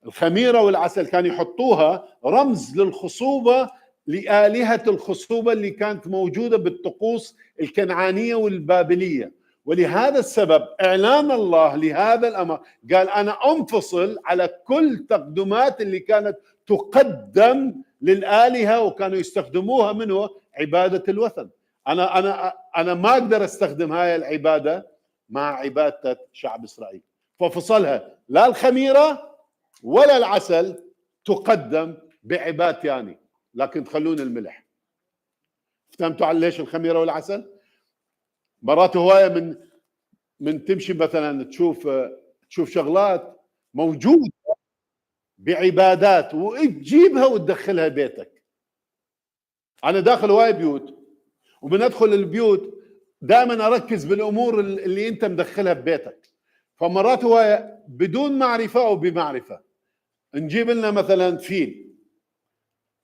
الخميرة والعسل كانوا يحطوها رمز للخصوبة، لآلهة الخصوبة اللي كانت موجودة بالطقوس الكنعانية والبابلية. ولهذا السبب إعلان الله لهذا الأمر، قال أنا أنفصل على كل تقدمات اللي كانت تقدم للآلهة وكانوا يستخدموها منه عبادة الوثن. أنا ما أقدر أستخدم هاي العبادة مع عبادة شعب إسرائيل، ففصلها. لا الخميرة ولا العسل تقدم بعبادتي يعني، لكن تخلون الملح. فهمتوا على ليش الخميرة والعسل؟ مرات هواية من تمشي مثلا تشوف شغلات موجودة بعبادات وتجيبها وتدخلها بيتك. أنا داخل هواية بيوت، ومن أدخل البيوت دائما أركز بالأمور اللي أنت مدخلها ببيتك. فمرات هواية بدون معرفة أو بمعرفة نجيب لنا مثلا فيل.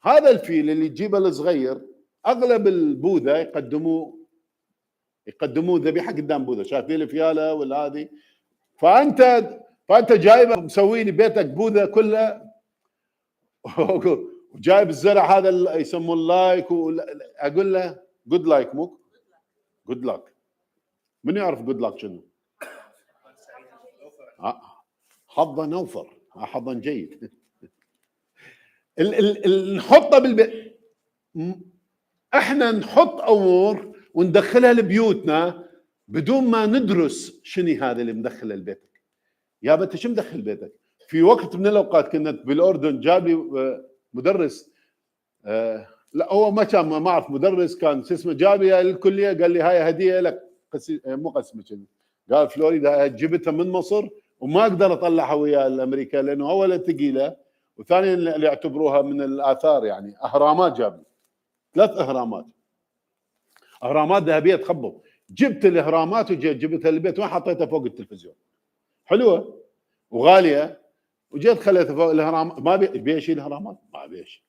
هذا الفيل اللي تجيبه الصغير أغلب البوذا يقدموه ذبيحة قدام بوذا. شايفين الفيالة ولا هذه؟ فأنت جايبه مسوي لي بيتك بوذا كله وجايب الزرع هذا اللي يسموه اللايك، اقول له جود لايك مو جود لاك. من يعرف جود لاك شنو؟ حظا اوفر، حظا جيد. نحطه بالبيت. احنا نحط امور وندخلها لبيوتنا بدون ما ندرس شنو هذا اللي مدخله لبيتك. يا انت شو مدخل بيتك؟ في وقت من الاوقات كنا بالاردن، جاب لي مدرس، لا هو ما كان، ما اعرف مدرس كان اسمه، جاب لي الكليه قال لي هاي هديه لك، مو قسمه كذي، قال فلوريدا جبتها من مصر وما اقدر اطلعها ويا الامريكا لانه اولا ثقيله، وثانيا اللي يعتبروها من الاثار يعني. اهرامات جاب لي 3 اهرامات ذهبيه تخبط. جبت الاهرامات وجبتها للبيت وين حطيتها؟ فوق التلفزيون. حلوه وغاليه، وجيت خليتها فوق الاهرام. ما بيشيل الاهرامات، ما بيش.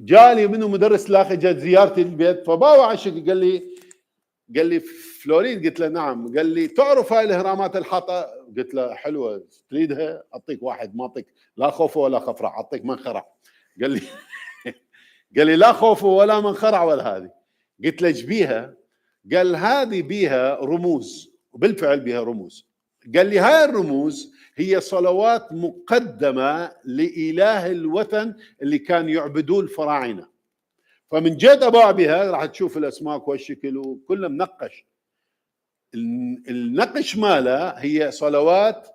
جالي منه مدرس لاخي جت زيارتي البيت فبابا عشق قال لي فلوريد؟ قلت له نعم. قال لي تعرف هاي الاهرامات الحاطه؟ قلت له حلوه تريدها؟ اعطيك واحد ما اعطيك لا خوف ولا خفرع، اعطيك منخرع. قال لي قال لي لا خوف ولا منخرع ولا هذه. قلت له ايش بيها؟ قال هذه بيها رموز، وبالفعل بيها رموز. قال لي هاي الرموز هي صلوات مقدمه لاله الوثن اللي كان يعبدوه الفراعنه. فمن جد ابوع بها راح تشوف الاسماك والشكل وكله منقش. النقش ماله هي صلوات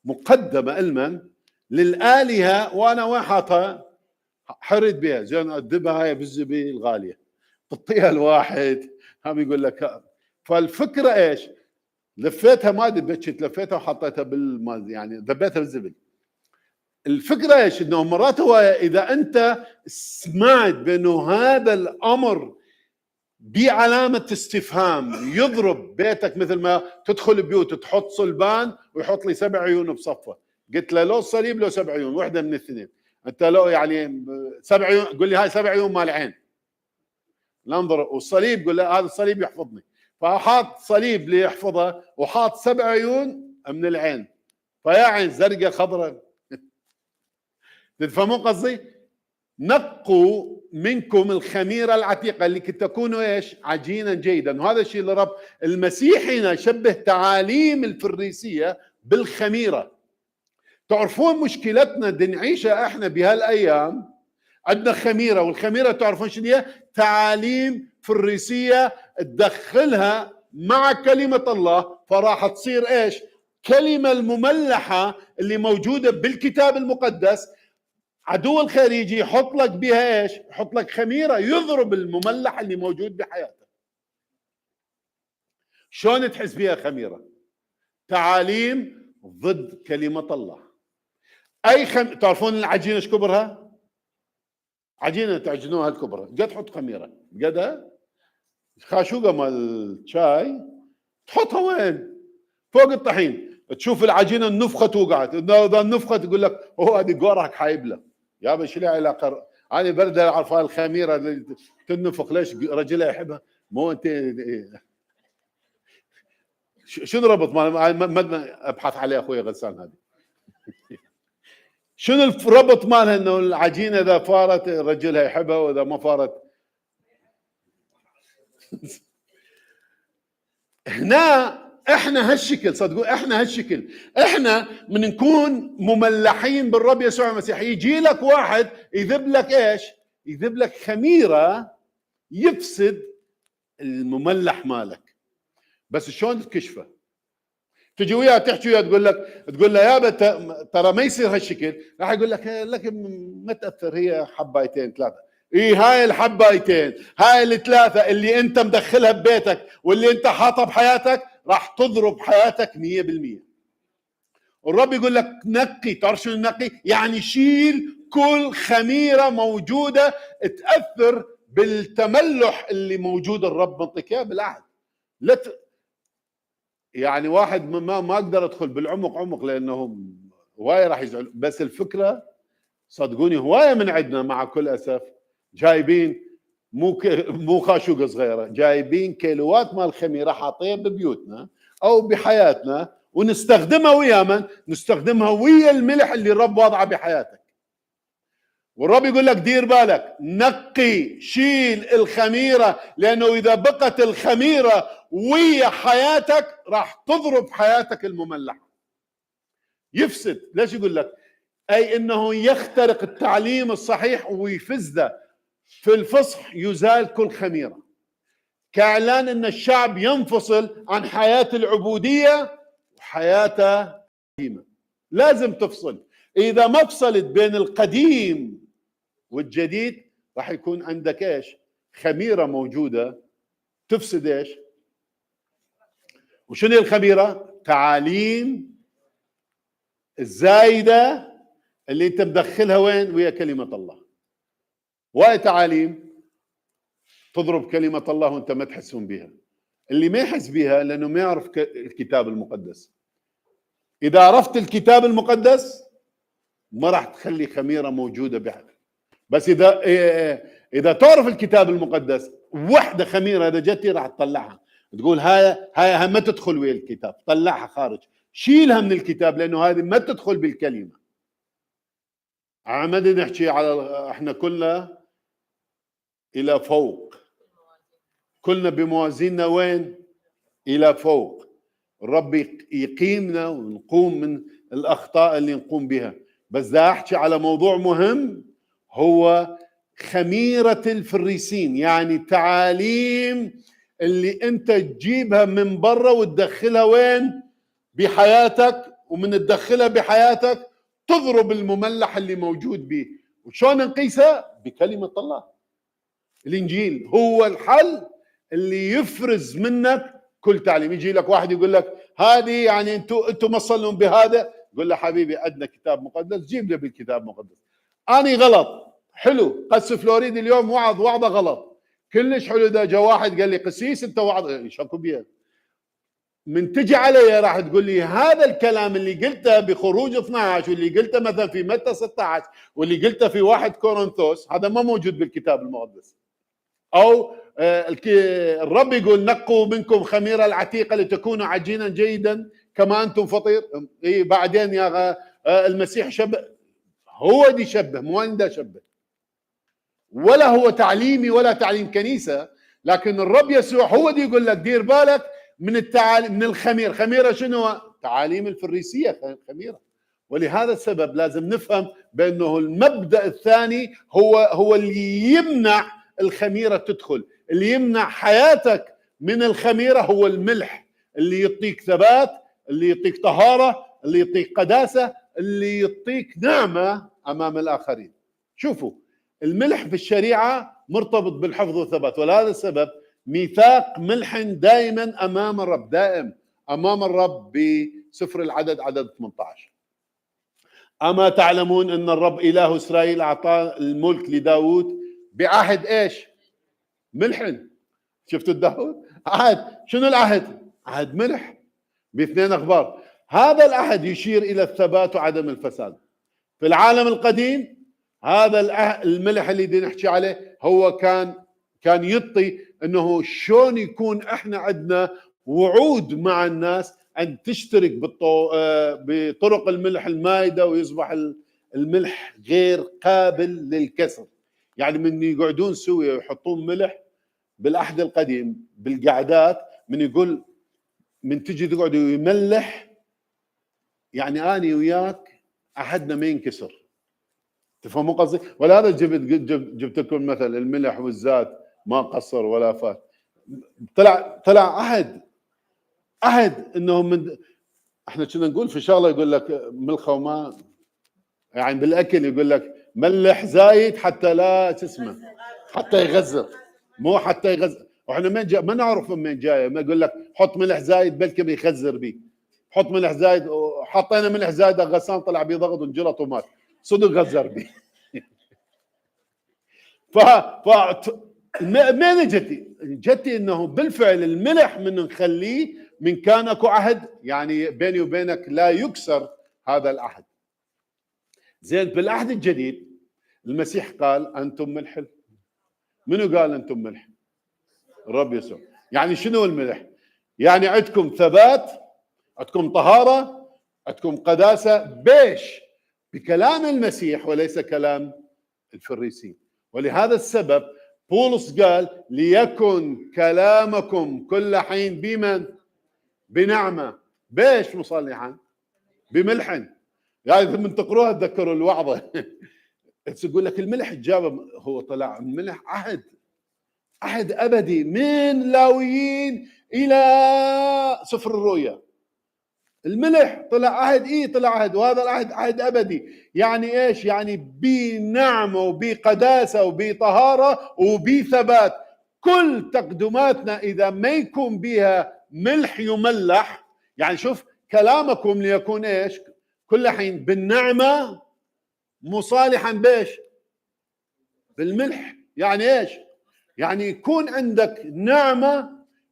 مقدمه المن للالهه، وانا وين حاطها؟ حرد بها زين ادبها هاي بالزبي الغاليه تعطيها الواحد هم يقول لك. فالفكره ايش؟ لفيتها ما دبتشت، لفيتها وحطيتها يعني ذبيتها بالزبل. الفكره ايش؟ انه مرات هو اذا انت سمعت بانه هذا الامر بعلامه استفهام يضرب بيتك، مثل ما تدخل بيوت تحط صلبان ويحط لي 7 عيون بصفه. قلت له لو الصليب لو 7 عيون، وحده من الاثنين. انت لو يعني 7 عيون قول لي هاي 7 عيون مال عين لا انظر، والصليب قول له هذا الصليب يحفظني. فحاط صليب ليحفظه وحاط 7 عيون من العين، فيا عين زرقاء خضراء. تفهمون قصدي؟ نقوا منكم الخميره العتيقه اللي تكونوا ايش؟ عجينا جيدا. وهذا الشيء اللي رب المسيح هنا شبه تعاليم الفريسيه بالخميره. تعرفون مشكلتنا دي نعيشها احنا بهالايام، عندنا خميره، والخميره تعرفون شنو هي؟ تعاليم فريسيه تدخلها مع كلمه الله، فراح تصير ايش؟ كلمه المملحه اللي موجوده بالكتاب المقدس عدو الخارجي يحط لك بها ايش؟ يحط لك خميره يضرب المملح اللي موجود بحياتك. شلون تحس بها خميره؟ تعاليم ضد كلمه الله. تعرفون العجينه ايش كبرها؟ عجينه تعجنوها الكبرى قد تحط خميره قدها خاشوقه مال الشاي تحطها وين؟ فوق الطحين. تشوف العجينه النفخه توقعت، اذا النفخه تقول لك هو هذه قورك حايبله. يا باشا لها علاقه؟ انا برد اعرف الخميره اللي تنفخ ليش رجلها يحبها؟ مو انت شنو ربط؟ ما ابحث عليه اخوي غسان هذه. شنو الربط مالها انه العجينه اذا فارت رجلها يحبها واذا ما فارت؟ هنا احنا هالشكل، صدقوا احنا هالشكل. احنا من نكون مملحين بالرب يسوع المسيح يجي لك واحد يذب لك ايش؟ يذب لك خميره يفسد المملح مالك. بس شلون تكشفه؟ تجي وياه تحكي وياه تقول له يابا ترى ما يصير هالشكل، راح يقول لك ما تاثر، هي حبايتين ثلاثه. هاي الحبايتين هاي الثلاثه اللي انت مدخلها ببيتك واللي انت حاطها بحياتك راح تضرب حياتك 100%. والرب يقول لك نقي. تعرف شنو نقي؟ يعني شيل كل خميره موجوده تاثر بالتملح اللي موجود. الرب منطيك اياه بالعهد. يعني واحد ما اقدر ادخل بالعمق عمق لانه هوايه راح يزعل. بس الفكره صدقوني هوايه من عندنا مع كل اسف جايبين مو خاشوقه صغيره، جايبين كيلوات مال خميره حاطين ببيوتنا او بحياتنا ونستخدمها ويا من؟ نستخدمها ويا الملح اللي الرب واضعه بحياتك. والرب يقول لك دير بالك، نقي، شيل الخميره، لانه اذا بقت الخميره ويا حياتك راح تضرب حياتك المملحه. يفسد. ليش يقول لك؟ اي انه يخترق التعليم الصحيح ويفسده. في الفصح يزال كل خميره، كاعلان ان الشعب ينفصل عن حياه العبوديه وحياته القديمه. لازم تفصل. اذا ما فصلت بين القديم والجديد راح يكون عندك ايش؟ خميره موجوده تفسد ايش؟ وشنو الخميره؟ تعاليم الزايده اللي انت مدخلها وين؟ ويا كلمه الله. واي تعاليم تضرب كلمه الله وانت ما تحسون بها. اللي ما يحس بها لانه ما يعرف الكتاب المقدس. اذا عرفت الكتاب المقدس ما راح تخلي خميره موجوده بحد. بس اذا اذا تعرف الكتاب المقدس وحده خميره اذا جتي راح تطلعها، تقول هاي ما تدخل ويا الكتاب، طلعها خارج، شيلها من الكتاب لانه هذه ما تدخل بالكلمه. عمد نحكي على احنا كلنا الى فوق، كلنا بموازيننا وين؟ الى فوق. الرب يقيمنا ونقوم من الاخطاء اللي نقوم بها. بس دا احكي على موضوع مهم، هو خميرة الفريسين، يعني تعاليم اللي انت تجيبها من برا وتدخلها وين؟ بحياتك، ومن تدخلها بحياتك تضرب المملح اللي موجود به. وشون نقيسها؟ بكلمة الله. الانجيل هو الحل اللي يفرز منك كل تعليم. يجي لك واحد يقول لك هذه يعني انتم مصلون بهذا، قول له حبيبي عندنا كتاب مقدس، جيب لي بالكتاب المقدس. اني غلط، حلو، قس فلوريد اليوم وعظه غلط، كلش حلو. ده جا واحد قال لي قسيس انت وعظ شكو بيه، من تجي علي راح تقول لي هذا الكلام اللي قلته بخروج 12 واللي قلته مثلا في متى 16 واللي قلته في 1 كورنثوس، هذا ما موجود بالكتاب المقدس. او الرب يقول نقوا منكم خميره العتيقه لتكونوا عجينا جيدا كما انتم فطير. بعدين يا المسيح شبه، هو دي شبه، مو انا دا شبه، ولا هو تعليمي ولا تعليم كنيسه، لكن الرب يسوع هو دي يقول لك دير بالك من التعاليم، من الخمير. خميره شنو؟ تعاليم الفريسيه خميره. ولهذا السبب لازم نفهم بانه المبدا الثاني هو اللي يمنع الخميره تدخل، اللي يمنع حياتك من الخميره هو الملح، اللي يعطيك ثبات، اللي يعطيك طهاره، اللي يعطيك قداسه، اللي يعطيك نعمه امام الاخرين. شوفوا الملح في الشريعه مرتبط بالحفظ والثبات، ولهذا السبب ميثاق ملح دائما امام الرب، دائم امام الرب بسفر العدد عدد 18. اما تعلمون ان الرب اله اسرائيل اعطى الملك لداود بعهد ايش؟ ملح. شفتوا داود؟ عهد، شنو العهد؟ عهد ملح باثنين اخبار. هذا العهد يشير الى الثبات وعدم الفساد. في العالم القديم هذا الملح اللي بدنا نحكي عليه هو كان يعطي انه شلون يكون احنا عندنا وعود مع الناس ان تشترك بطرق الملح المائده، ويصبح الملح غير قابل للكسر. يعني من يقعدون سويا ويحطون ملح بالعهد القديم بالقعدات، من يقول من تجي تقعد ويملح، يعني اني وياك عهدنا ما ينكسر. تفهموا قصدي؟ ولهذا جبت لكم مثل الملح والزيت ما قصر ولا فات. طلع عهد انه من احنا كنا نقول في شغله يقول لك ملخه وما، يعني بالاكل يقول لك ملح زايد حتى لا تسمع، حتى يغزر، مو حتى يغزر. واحنا ما نعرف من وين جايه. ما يقول لك حط ملح زايد بلكي بيخزر بيه، حط ملح زايد، وحطينا ملح زايد الغسان طلع بيه ضغط وانجلط ومات، صدق غزر بيه. ما جتي انه بالفعل الملح من نخليه من كان اكو عهد، يعني بيني وبينك لا يكسر هذا العهد. زين بالعهد الجديد المسيح قال انتم ملح. منو قال انتم ملح؟ الرب يسوع. يعني شنو الملح؟ يعني عندكم ثبات، عندكم طهاره، عندكم قداسه، بيش بكلام المسيح وليس كلام الفريسين. ولهذا السبب بولس قال ليكن كلامكم كل حين بمن؟ بنعمه. بيش مصلحا؟ بملح. يعني من تقروها تذكروا الوعظه. تقول لك الملح جاب، هو طلع الملح عهد ابدي من لاويين الى سفر الرؤيا. الملح طلع عهد، طلع عهد، وهذا العهد عهد ابدي. يعني ايش؟ يعني بنعمه وبقداسه وبطهاره وبثبات. كل تقدماتنا اذا ما يكون بها ملح يملح، يعني شوف كلامكم ليكون ايش؟ كل حين بالنعمه مصالحا بايش؟ بالملح. يعني ايش؟ يعني يكون عندك نعمه،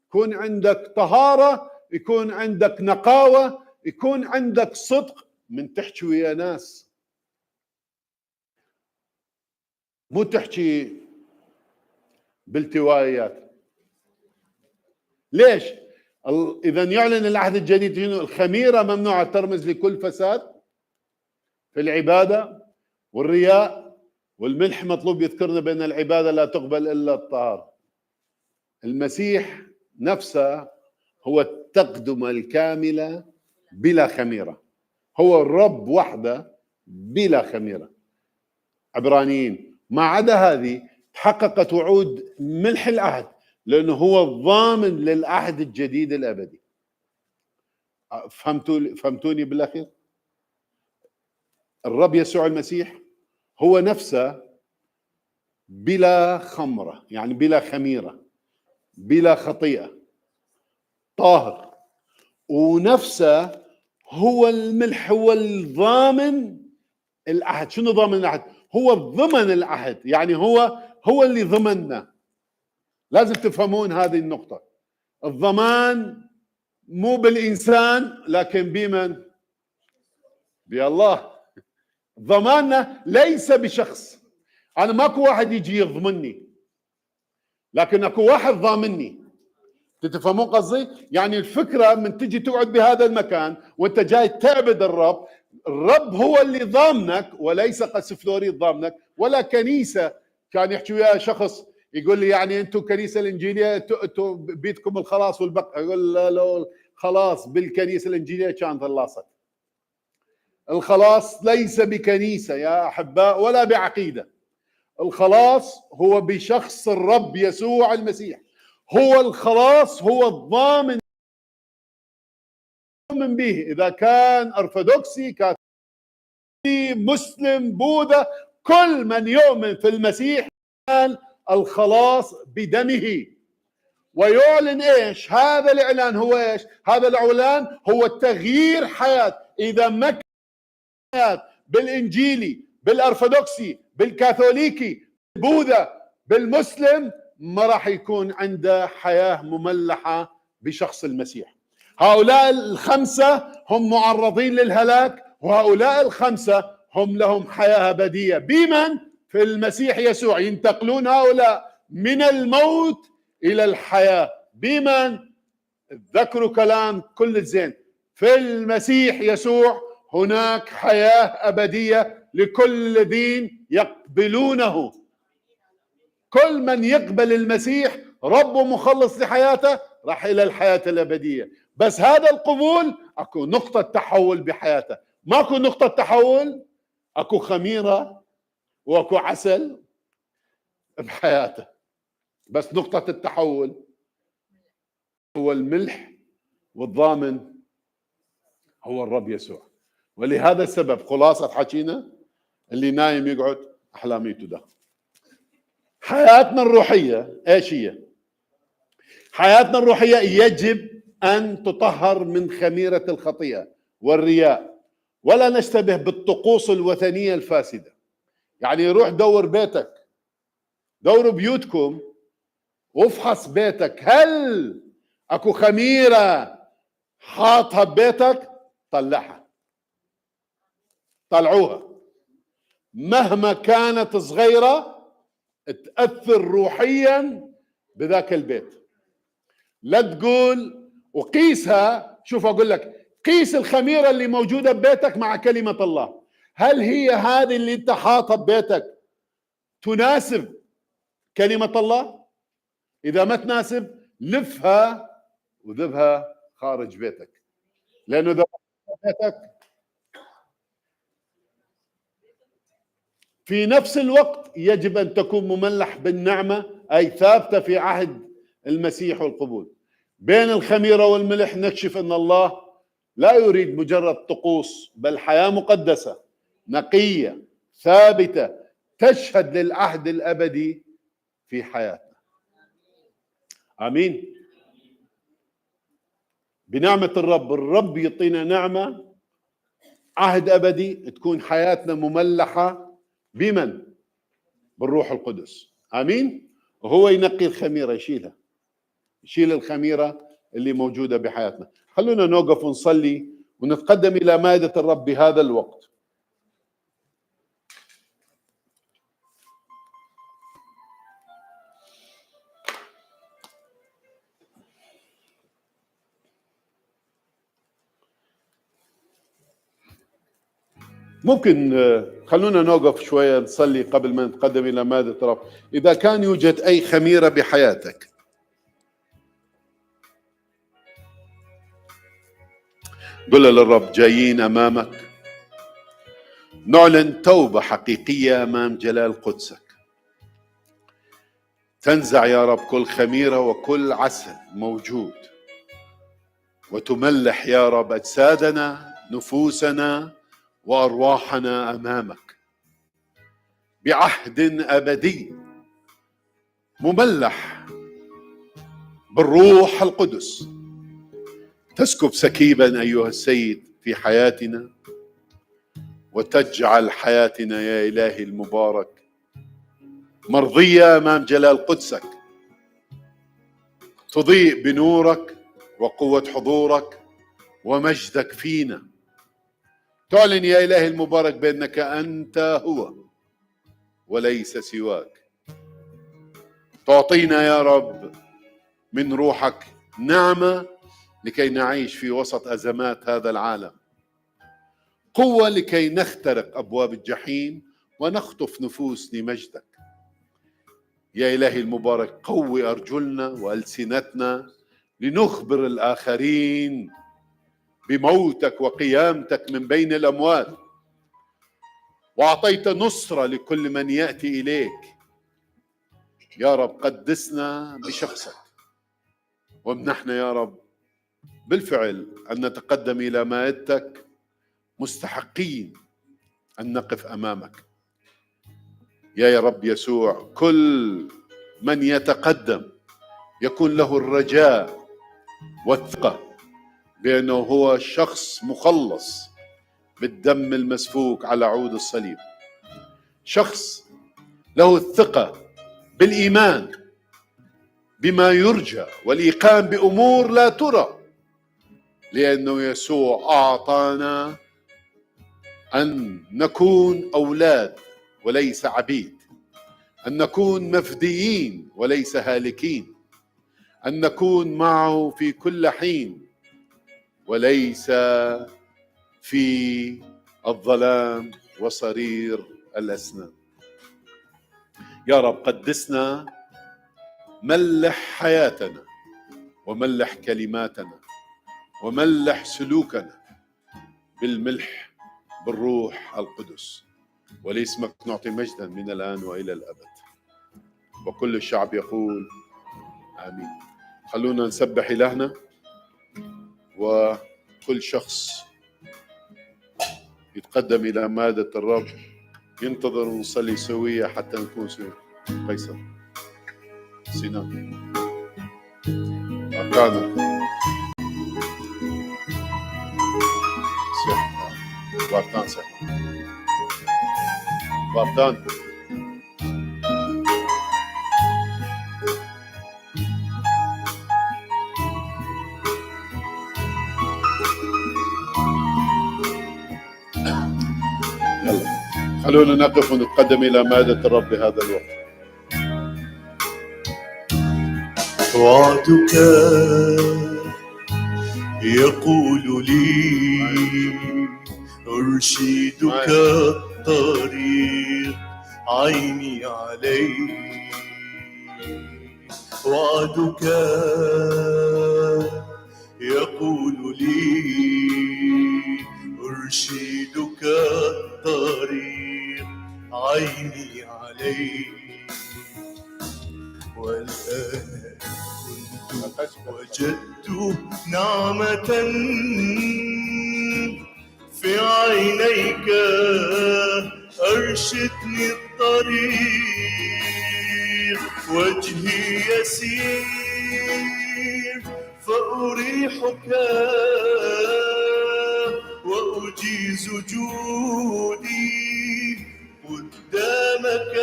يكون عندك طهاره، يكون عندك نقاوه، يكون عندك صدق من تحكي ويا ناس، مو تحكي بالتوائيات. ليش؟ إذا يعلن العهد الجديد إنه الخميرة ممنوعة، ترمز لكل فساد في العبادة والرياء، والملح مطلوب يذكرنا بأن العبادة لا تقبل إلا الطهارة. المسيح نفسه هو التقدمة الكاملة بلا خميرة، هو الرب وحده بلا خميرة. عبرانيين. ما عدا هذه تحققت وعود ملح العهد، لأنه هو الضامن للعهد الجديد الأبدي. فهمتوني بالأخير؟ الرب يسوع المسيح هو نفسه بلا خمرة، يعني بلا خميرة، بلا خطيئة، طاهر، ونفسه هو الملح، هو الضامن العهد. شنو ضامن العهد؟ هو ضمن العهد، يعني هو اللي ضمننا. لازم تفهمون هذه النقطة. الضمان مو بالإنسان لكن بمن؟ بالله. ضماننا ليس بشخص. أنا ماكو واحد يجي يضمني، لكن اكو واحد ضامني. تتفهمون قصدي؟ يعني الفكرة من تجي تقعد بهذا المكان وانت جاي تعبد الرب، الرب هو اللي ضامنك، وليس قس فلوريد ضامنك ولا كنيسة. كان يحكي ويا شخص يقول لي يعني انتم الكنيسة الانجيلية انتم بيدكم الخلاص والبقاء. اقول له خلاص بالكنيسة الانجيلية كانت خلصت. الخلاص ليس بكنيسة يا احباء ولا بعقيدة. الخلاص هو بشخص الرب يسوع المسيح. هو الخلاص، هو الضامن من به، إذا كان أرثوذكسي، كاثوليكي، مسلم، بوذا، كل من يؤمن في المسيح كان الخلاص بدمه. ويعلن إيش؟ هذا الإعلان هو إيش؟ هذا الإعلان هو تغيير حياة. إذا ما كان حياة بالإنجيلي، بالأرثوذكسي، بالكاثوليكي، بالبوذا، بالمسلم، ما راح يكون عنده حياة مملحة بشخص المسيح. هؤلاء الخمسة هم معرضين للهلاك، وهؤلاء الخمسة هم لهم حياة أبدية بمن؟ في المسيح يسوع. ينتقلون هؤلاء من الموت إلى الحياة بمن؟ ذكروا كلام كل الزين. في المسيح يسوع هناك حياة أبدية لكل الذين يقبلونه. كل من يقبل المسيح رب ومخلص لحياته راح إلى الحياة الأبدية. بس هذا القبول أكو نقطة تحول بحياته. ماكو نقطة تحول، أكو خميرة وأكو عسل بحياته. بس نقطة التحول هو الملح، والضامن هو الرب يسوع. ولهذا السبب خلاصة حكينا، اللي نايم يقعد أحلاميته ده. حياتنا الروحية ايش هي؟ حياتنا الروحية يجب أن تطهر من خميرة الخطيئة والرياء، ولا نشتبه بالطقوس الوثنية الفاسدة. يعني روح دور بيتك، دوروا بيوتكم وافحص بيتك، هل اكو خميرة حاطها ببيتك؟ طلعها، طلعوها. مهما كانت صغيرة تأثر روحيا بذاك البيت. لا تقول وقيسها. شوف أقول لك، قيس الخميرة اللي موجودة ببيتك مع كلمة الله. هل هي هذه اللي انت حاطها ببيتك تناسب كلمة الله؟ إذا ما تناسب لفها وذبها خارج بيتك، لأنه إذا بيتك في نفس الوقت يجب أن تكون مملح بالنعمة، أي ثابتة في عهد المسيح والقبول. بين الخميرة والملح نكشف أن الله لا يريد مجرد طقوس، بل حياة مقدسة نقية ثابتة تشهد للعهد الأبدي في حياتنا. آمين. بنعمة الرب يعطينا نعمة عهد أبدي، تكون حياتنا مملحة بمن؟ بالروح القدس. آمين. وهو ينقي الخميرة، يشيل الخميرة اللي موجودة بحياتنا. خلونا نوقف ونصلي ونتقدم إلى مائدة الرب بهذا الوقت. ممكن خلونا نوقف شوية نصلي قبل ما نتقدم إلى مادة الرب. إذا كان يوجد أي خميرة بحياتك قل للرب جايين أمامك نعلن توبة حقيقية أمام جلال قدسك، تنزع يا رب كل خميرة وكل عسل موجود، وتملح يا رب أجسادنا نفوسنا وأرواحنا أمامك بعهد أبدي مملح بالروح القدس. تسكب سكيبا أيها السيد في حياتنا وتجعل حياتنا يا إلهي المبارك مرضية أمام جلال قدسك، تضيء بنورك وقوة حضورك ومجدك فينا. تعلن يا إلهي المبارك بأنك أنت هو وليس سواك. تعطينا يا رب من روحك نعمة لكي نعيش في وسط أزمات هذا العالم، قوة لكي نخترق أبواب الجحيم ونخطف نفوس لمجدك. يا إلهي المبارك قوي أرجلنا وألسنتنا لنخبر الآخرين بموتك وقيامتك من بين الأموات، وأعطيت نصرة لكل من يأتي إليك. يا رب قدسنا بشخصك وامنحنا يا رب بالفعل أن نتقدم إلى مائدتك مستحقين أن نقف أمامك. يا رب يسوع كل من يتقدم يكون له الرجاء والثقة بأنه هو شخص مخلص بالدم المسفوك على عود الصليب، شخص له الثقة بالإيمان بما يرجى والإيقان بأمور لا ترى، لأنه يسوع أعطانا أن نكون أولاد وليس عبيد، أن نكون مفديين وليس هالكين، أن نكون معه في كل حين وليس في الظلام وصرير الأسنان. يا رب قدسنا، ملح حياتنا وملح كلماتنا وملح سلوكنا بالملح بالروح القدس، ولاسمك نعطي مجدا من الآن وإلى الأبد. وكل الشعب يقول آمين. خلونا نسبح إلهنا، وكل شخص يتقدم إلى مائدة الرب ينتظر ونصلي سوية حتى نكون سوية. قيصر سيناء أركانا وارتان وارتان يلا خلونا نقف ونتقدم إلى مائدة الرب بهذا الوقت. وعدك يقول لي أرشدك الطريق، عيني عليك. وعدك يقول لي أرشدك الطريق، عيني عليك. والآن كنت وجدت نعمة في عينيك، أرشدني الطريق. وجهي يسير فأريحك وأجيز جودي قدامك.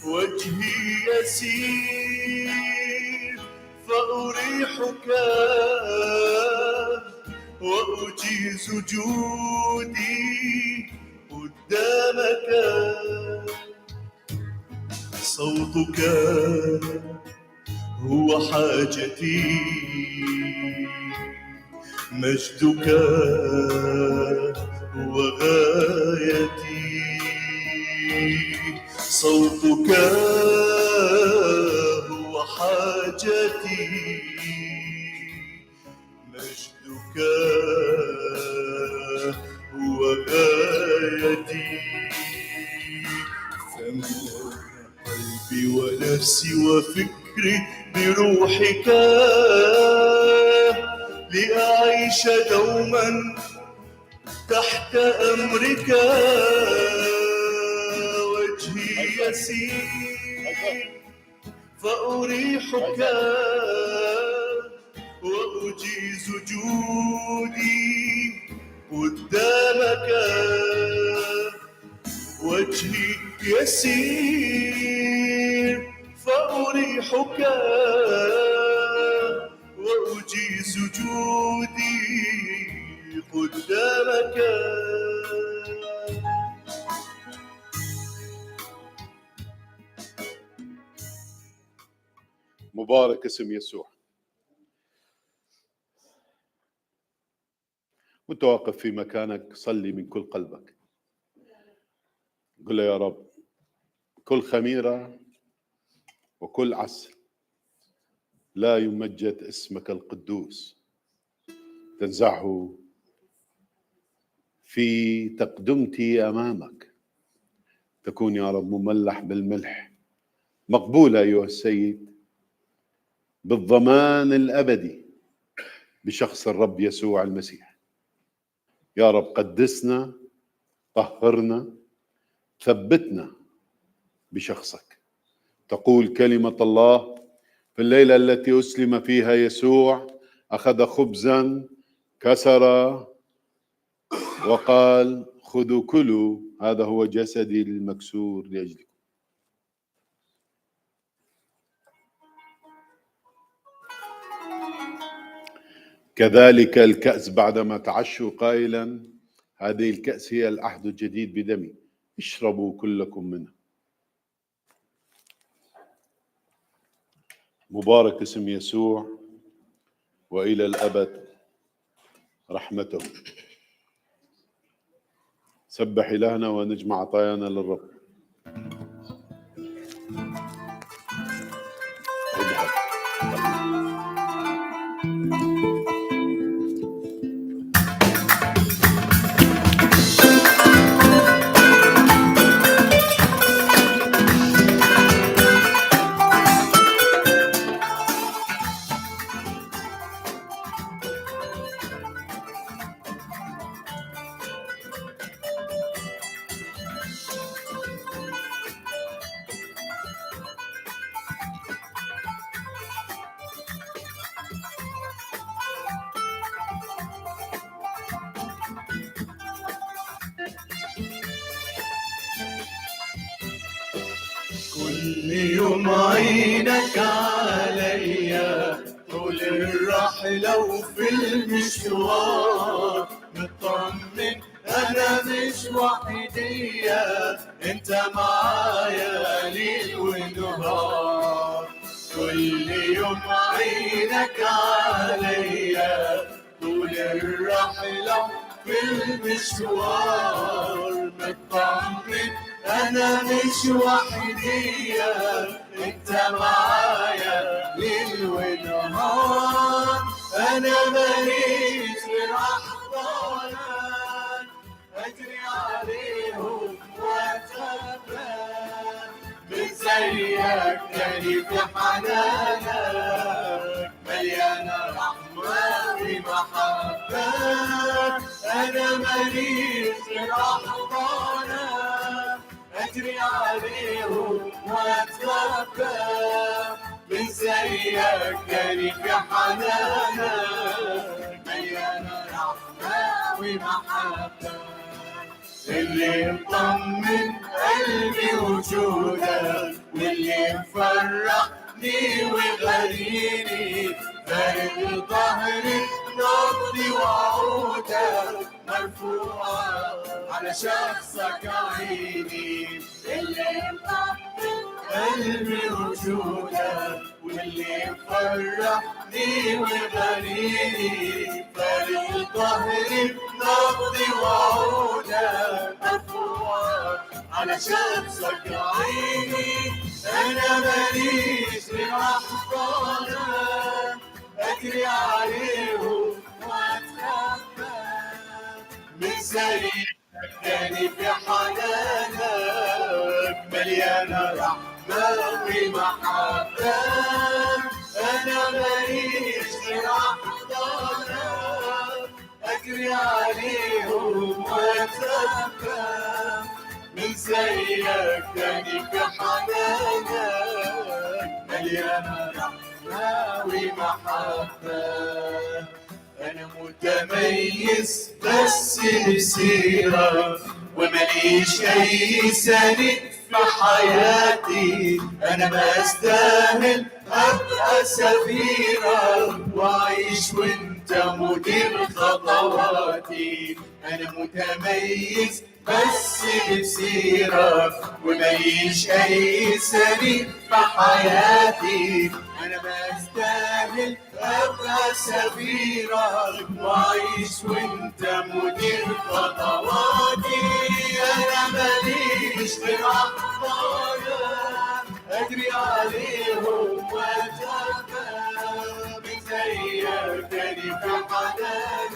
وجهي يسير فأريحك وأجيز جودي قدامك. صوتك هو حاجتي، مجدك هو غايتي، صوتك هو حاجتي، مجدك هو غايتي، فاملأ قلبي ونفسي وفكري بروحك، لأعيش دوما تحت أمرك، وجهي يسير فأريحك، وأجيز جودي قدامك، وجهي يسير فأريحك، وأجيز جودي قدامك. مبارك اسم يسوع. وانت واقف في مكانك صلي من كل قلبك، قل له يا رب كل خميرة وكل عسل لا يمجد اسمك القدوس تنزعه في تقدمتي أمامك، تكون يا رب مملح بالملح، مقبولة أيها السيد بالضمان الأبدي بشخص الرب يسوع المسيح. يا رب قدسنا، طهرنا، ثبتنا بشخصك. تقول كلمة الله في الليلة التي أسلم فيها يسوع أخذ خبزا كسر وقال خذوا كلوا هذا هو جسدي المكسور لأجلكم. كذلك الكأس بعدما تعشوا قائلا هذه الكأس هي العهد الجديد بدمي، اشربوا كلكم منه. مبارك اسم يسوع وإلى الأبد رحمته. سبح إلهنا ونجمع عطايانا للرب. كل يوم عينك عليا طول الرحلة وفي المشوار، مطمن أنا مش وحدية، أنت معايا ليل ونهار. كل يوم عينك عليا طول الرحلة في المشوار، مطمن أنا مش وحدية، أنت معايا ليل ونهار. أنا ماليش غير أحضانك أجري عليهم وأتبع، من زيك تاني في حنانك مليانة رحمة ومحبة. أنا ماليش غير أحضانك أجري عليهم وأتربى، من زيك تاني في حنانك مليانة رحمة ومحبة. اللي مطمن قلبي وجودك، واللي مفرحني وغريني، فارق ظهري نبضي وعودك، مرفوعة على شخصك عيني. اللي مطمن قلبي وجودك، واللي فرحني وغنيني فارق القهر بنبضي وعودك مرفوع على شمسك عيني أنا ماليش غير أحضانك أجري عليهم وأتخبى من سريرك تاني في حنانك مليانة رحمة ومحبة أنا ماليش غير أحضانك أجري عليهم وأتخبى من زيك تاني في حنانك مليانة رحمة ومحبة أنا متميز بس بسيرة ومليش أي سند في حياتي أنا ما أستاهل أبقى سفيرة وأعيش وأنت مدير خطواتي أنا متميز بس بسيرة ومليش أي سند في حياتي أنا ما أستاهل أبقى سفيرة وأعيش وأنت مدير خطواتي أنا ماليش غير أحضانك أجري عليهم وأتخبى من زيك تاني في حنانك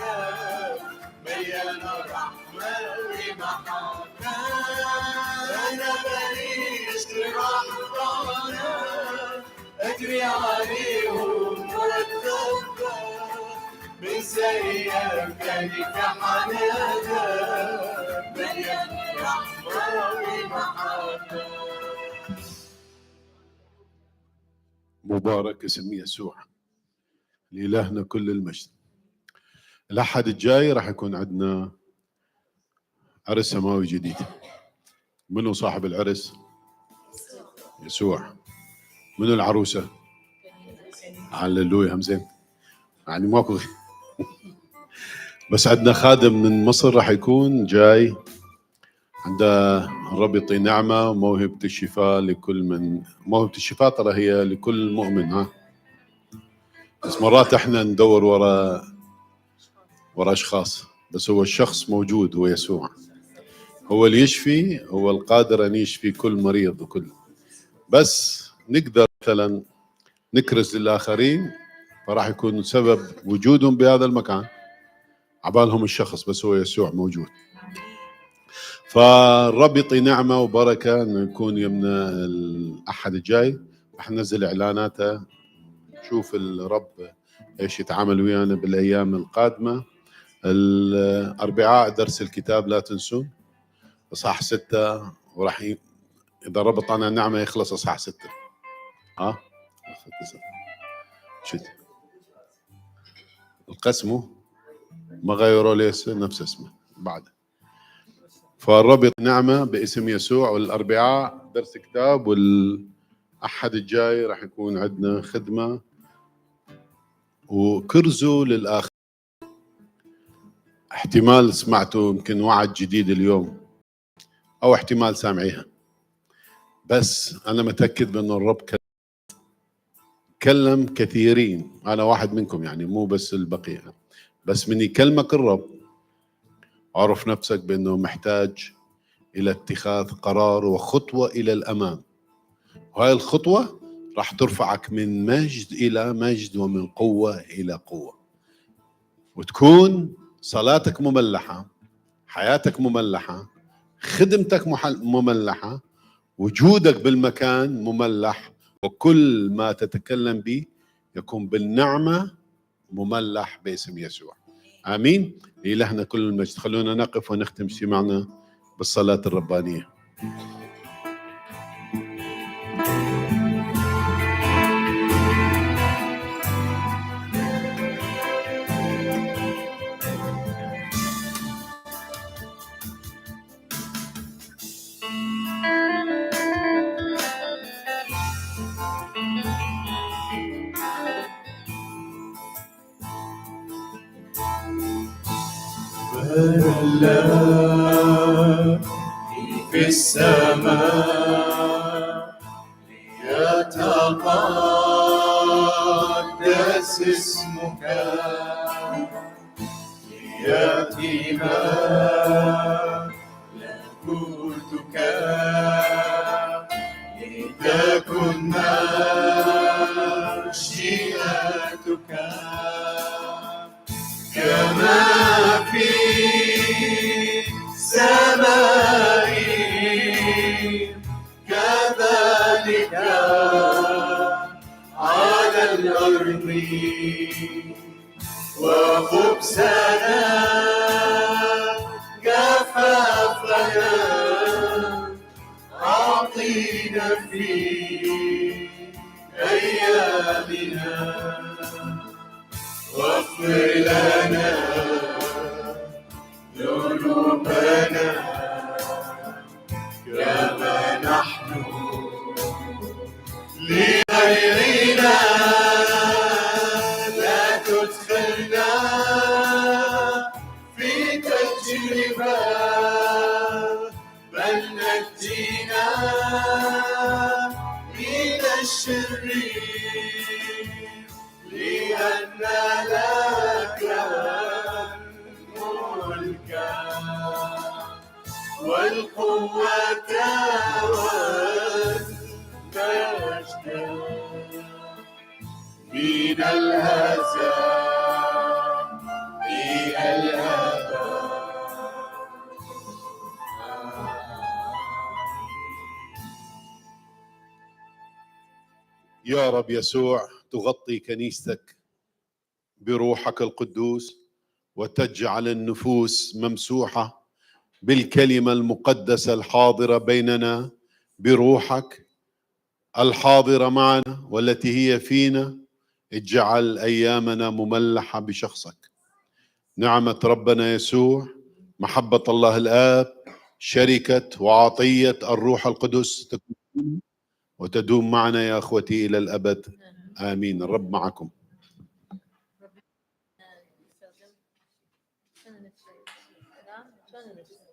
مليانة رحمة ومحبة أنا ماليش غير أحضانك أجري عليهم وأتخبى من زيك تاني في حنانك مليانة رحمة ومحبة. مبارك اسم يسوع، لإلهنا كل المجد. الأحد الجاي راح يكون عندنا عرس سماوي جديد. منو صاحب العرس؟ يسوع. منو العروسة؟ هللويا. همزين يعني ماكو بس عندنا خادم من مصر راح يكون جاي، عنده الرب يعطيه نعمة وموهبة الشفاء لكل من، موهبة الشفاء ترى هي لكل مؤمن ها، بس مرات احنا ندور ورا اشخاص، بس هو الشخص موجود، هو يسوع، هو اللي يشفي، هو القادر ان يشفي كل مريض وكل، بس نقدر مثلا نكرز للاخرين، فراح يكون سبب وجودهم بهذا المكان عبالهم الشخص، بس هو يسوع موجود. فالرب يعطي نعمة وبركة انه يكون يومنا الأحد الجاي، راح ننزل اعلاناته، نشوف الرب ايش يتعامل ويانا بالايام القادمة. الأربعاء درس الكتاب لا تنسون اصحاح 6، وراح اذا رب اعطانا نعمة يخلص اصحاح 6. شد القسمه ما غيروا ليس نفس اسمه بعد. فالرب يعطي نعمة باسم يسوع. والأربعاء درس كتاب، والأحد الجاي راح يكون عندنا خدمة وكرزوا للآخر. احتمال سمعتوا يمكن وعد جديد اليوم، أو احتمال سامعيها، بس أنا متأكد بأن الرب كلم كثيرين، أنا واحد منكم يعني، مو بس البقية، بس من يكلمك الرب عرف نفسك بأنه محتاج إلى اتخاذ قرار وخطوة إلى الأمام، وهاي الخطوة راح ترفعك من مجد إلى مجد ومن قوة إلى قوة، وتكون صلاتك مملحة، حياتك مملحة، خدمتك مملحة، وجودك بالمكان مملح، وكل ما تتكلم به يكون بالنعمة مملح باسم يسوع. آمين. لإلهنا كل المجد. خلونا نقف ونختم اجتماعنا بالصلاة الربانية. الله في السماء يتقدس يتقدس اسمك ليأتي ملكوتك لتكن مشيئتك كما في السماء كذلك على الأرض وخبزنا كفافنا أعطينا في أيامنا واغفر لنا ذنوبنا كما نحن لغيرنا لا تدخلنا في تجربة بل نجينا من الشرير لأن لك الملك والقوة والمجد من الأزل إلى الأبد. يا رب يسوع تغطي كنيستك بروحك القدوس وتجعل النفوس ممسوحة بالكلمة المقدسة الحاضرة بيننا بروحك الحاضرة معنا والتي هي فينا. اجعل أيامنا مملحة بشخصك. نعمة ربنا يسوع، محبة الله الآب، شركة وعطية الروح القدس تكون وتدوم معنا يا أخوتي إلى الأبد. آمين. الرب معكم. شلون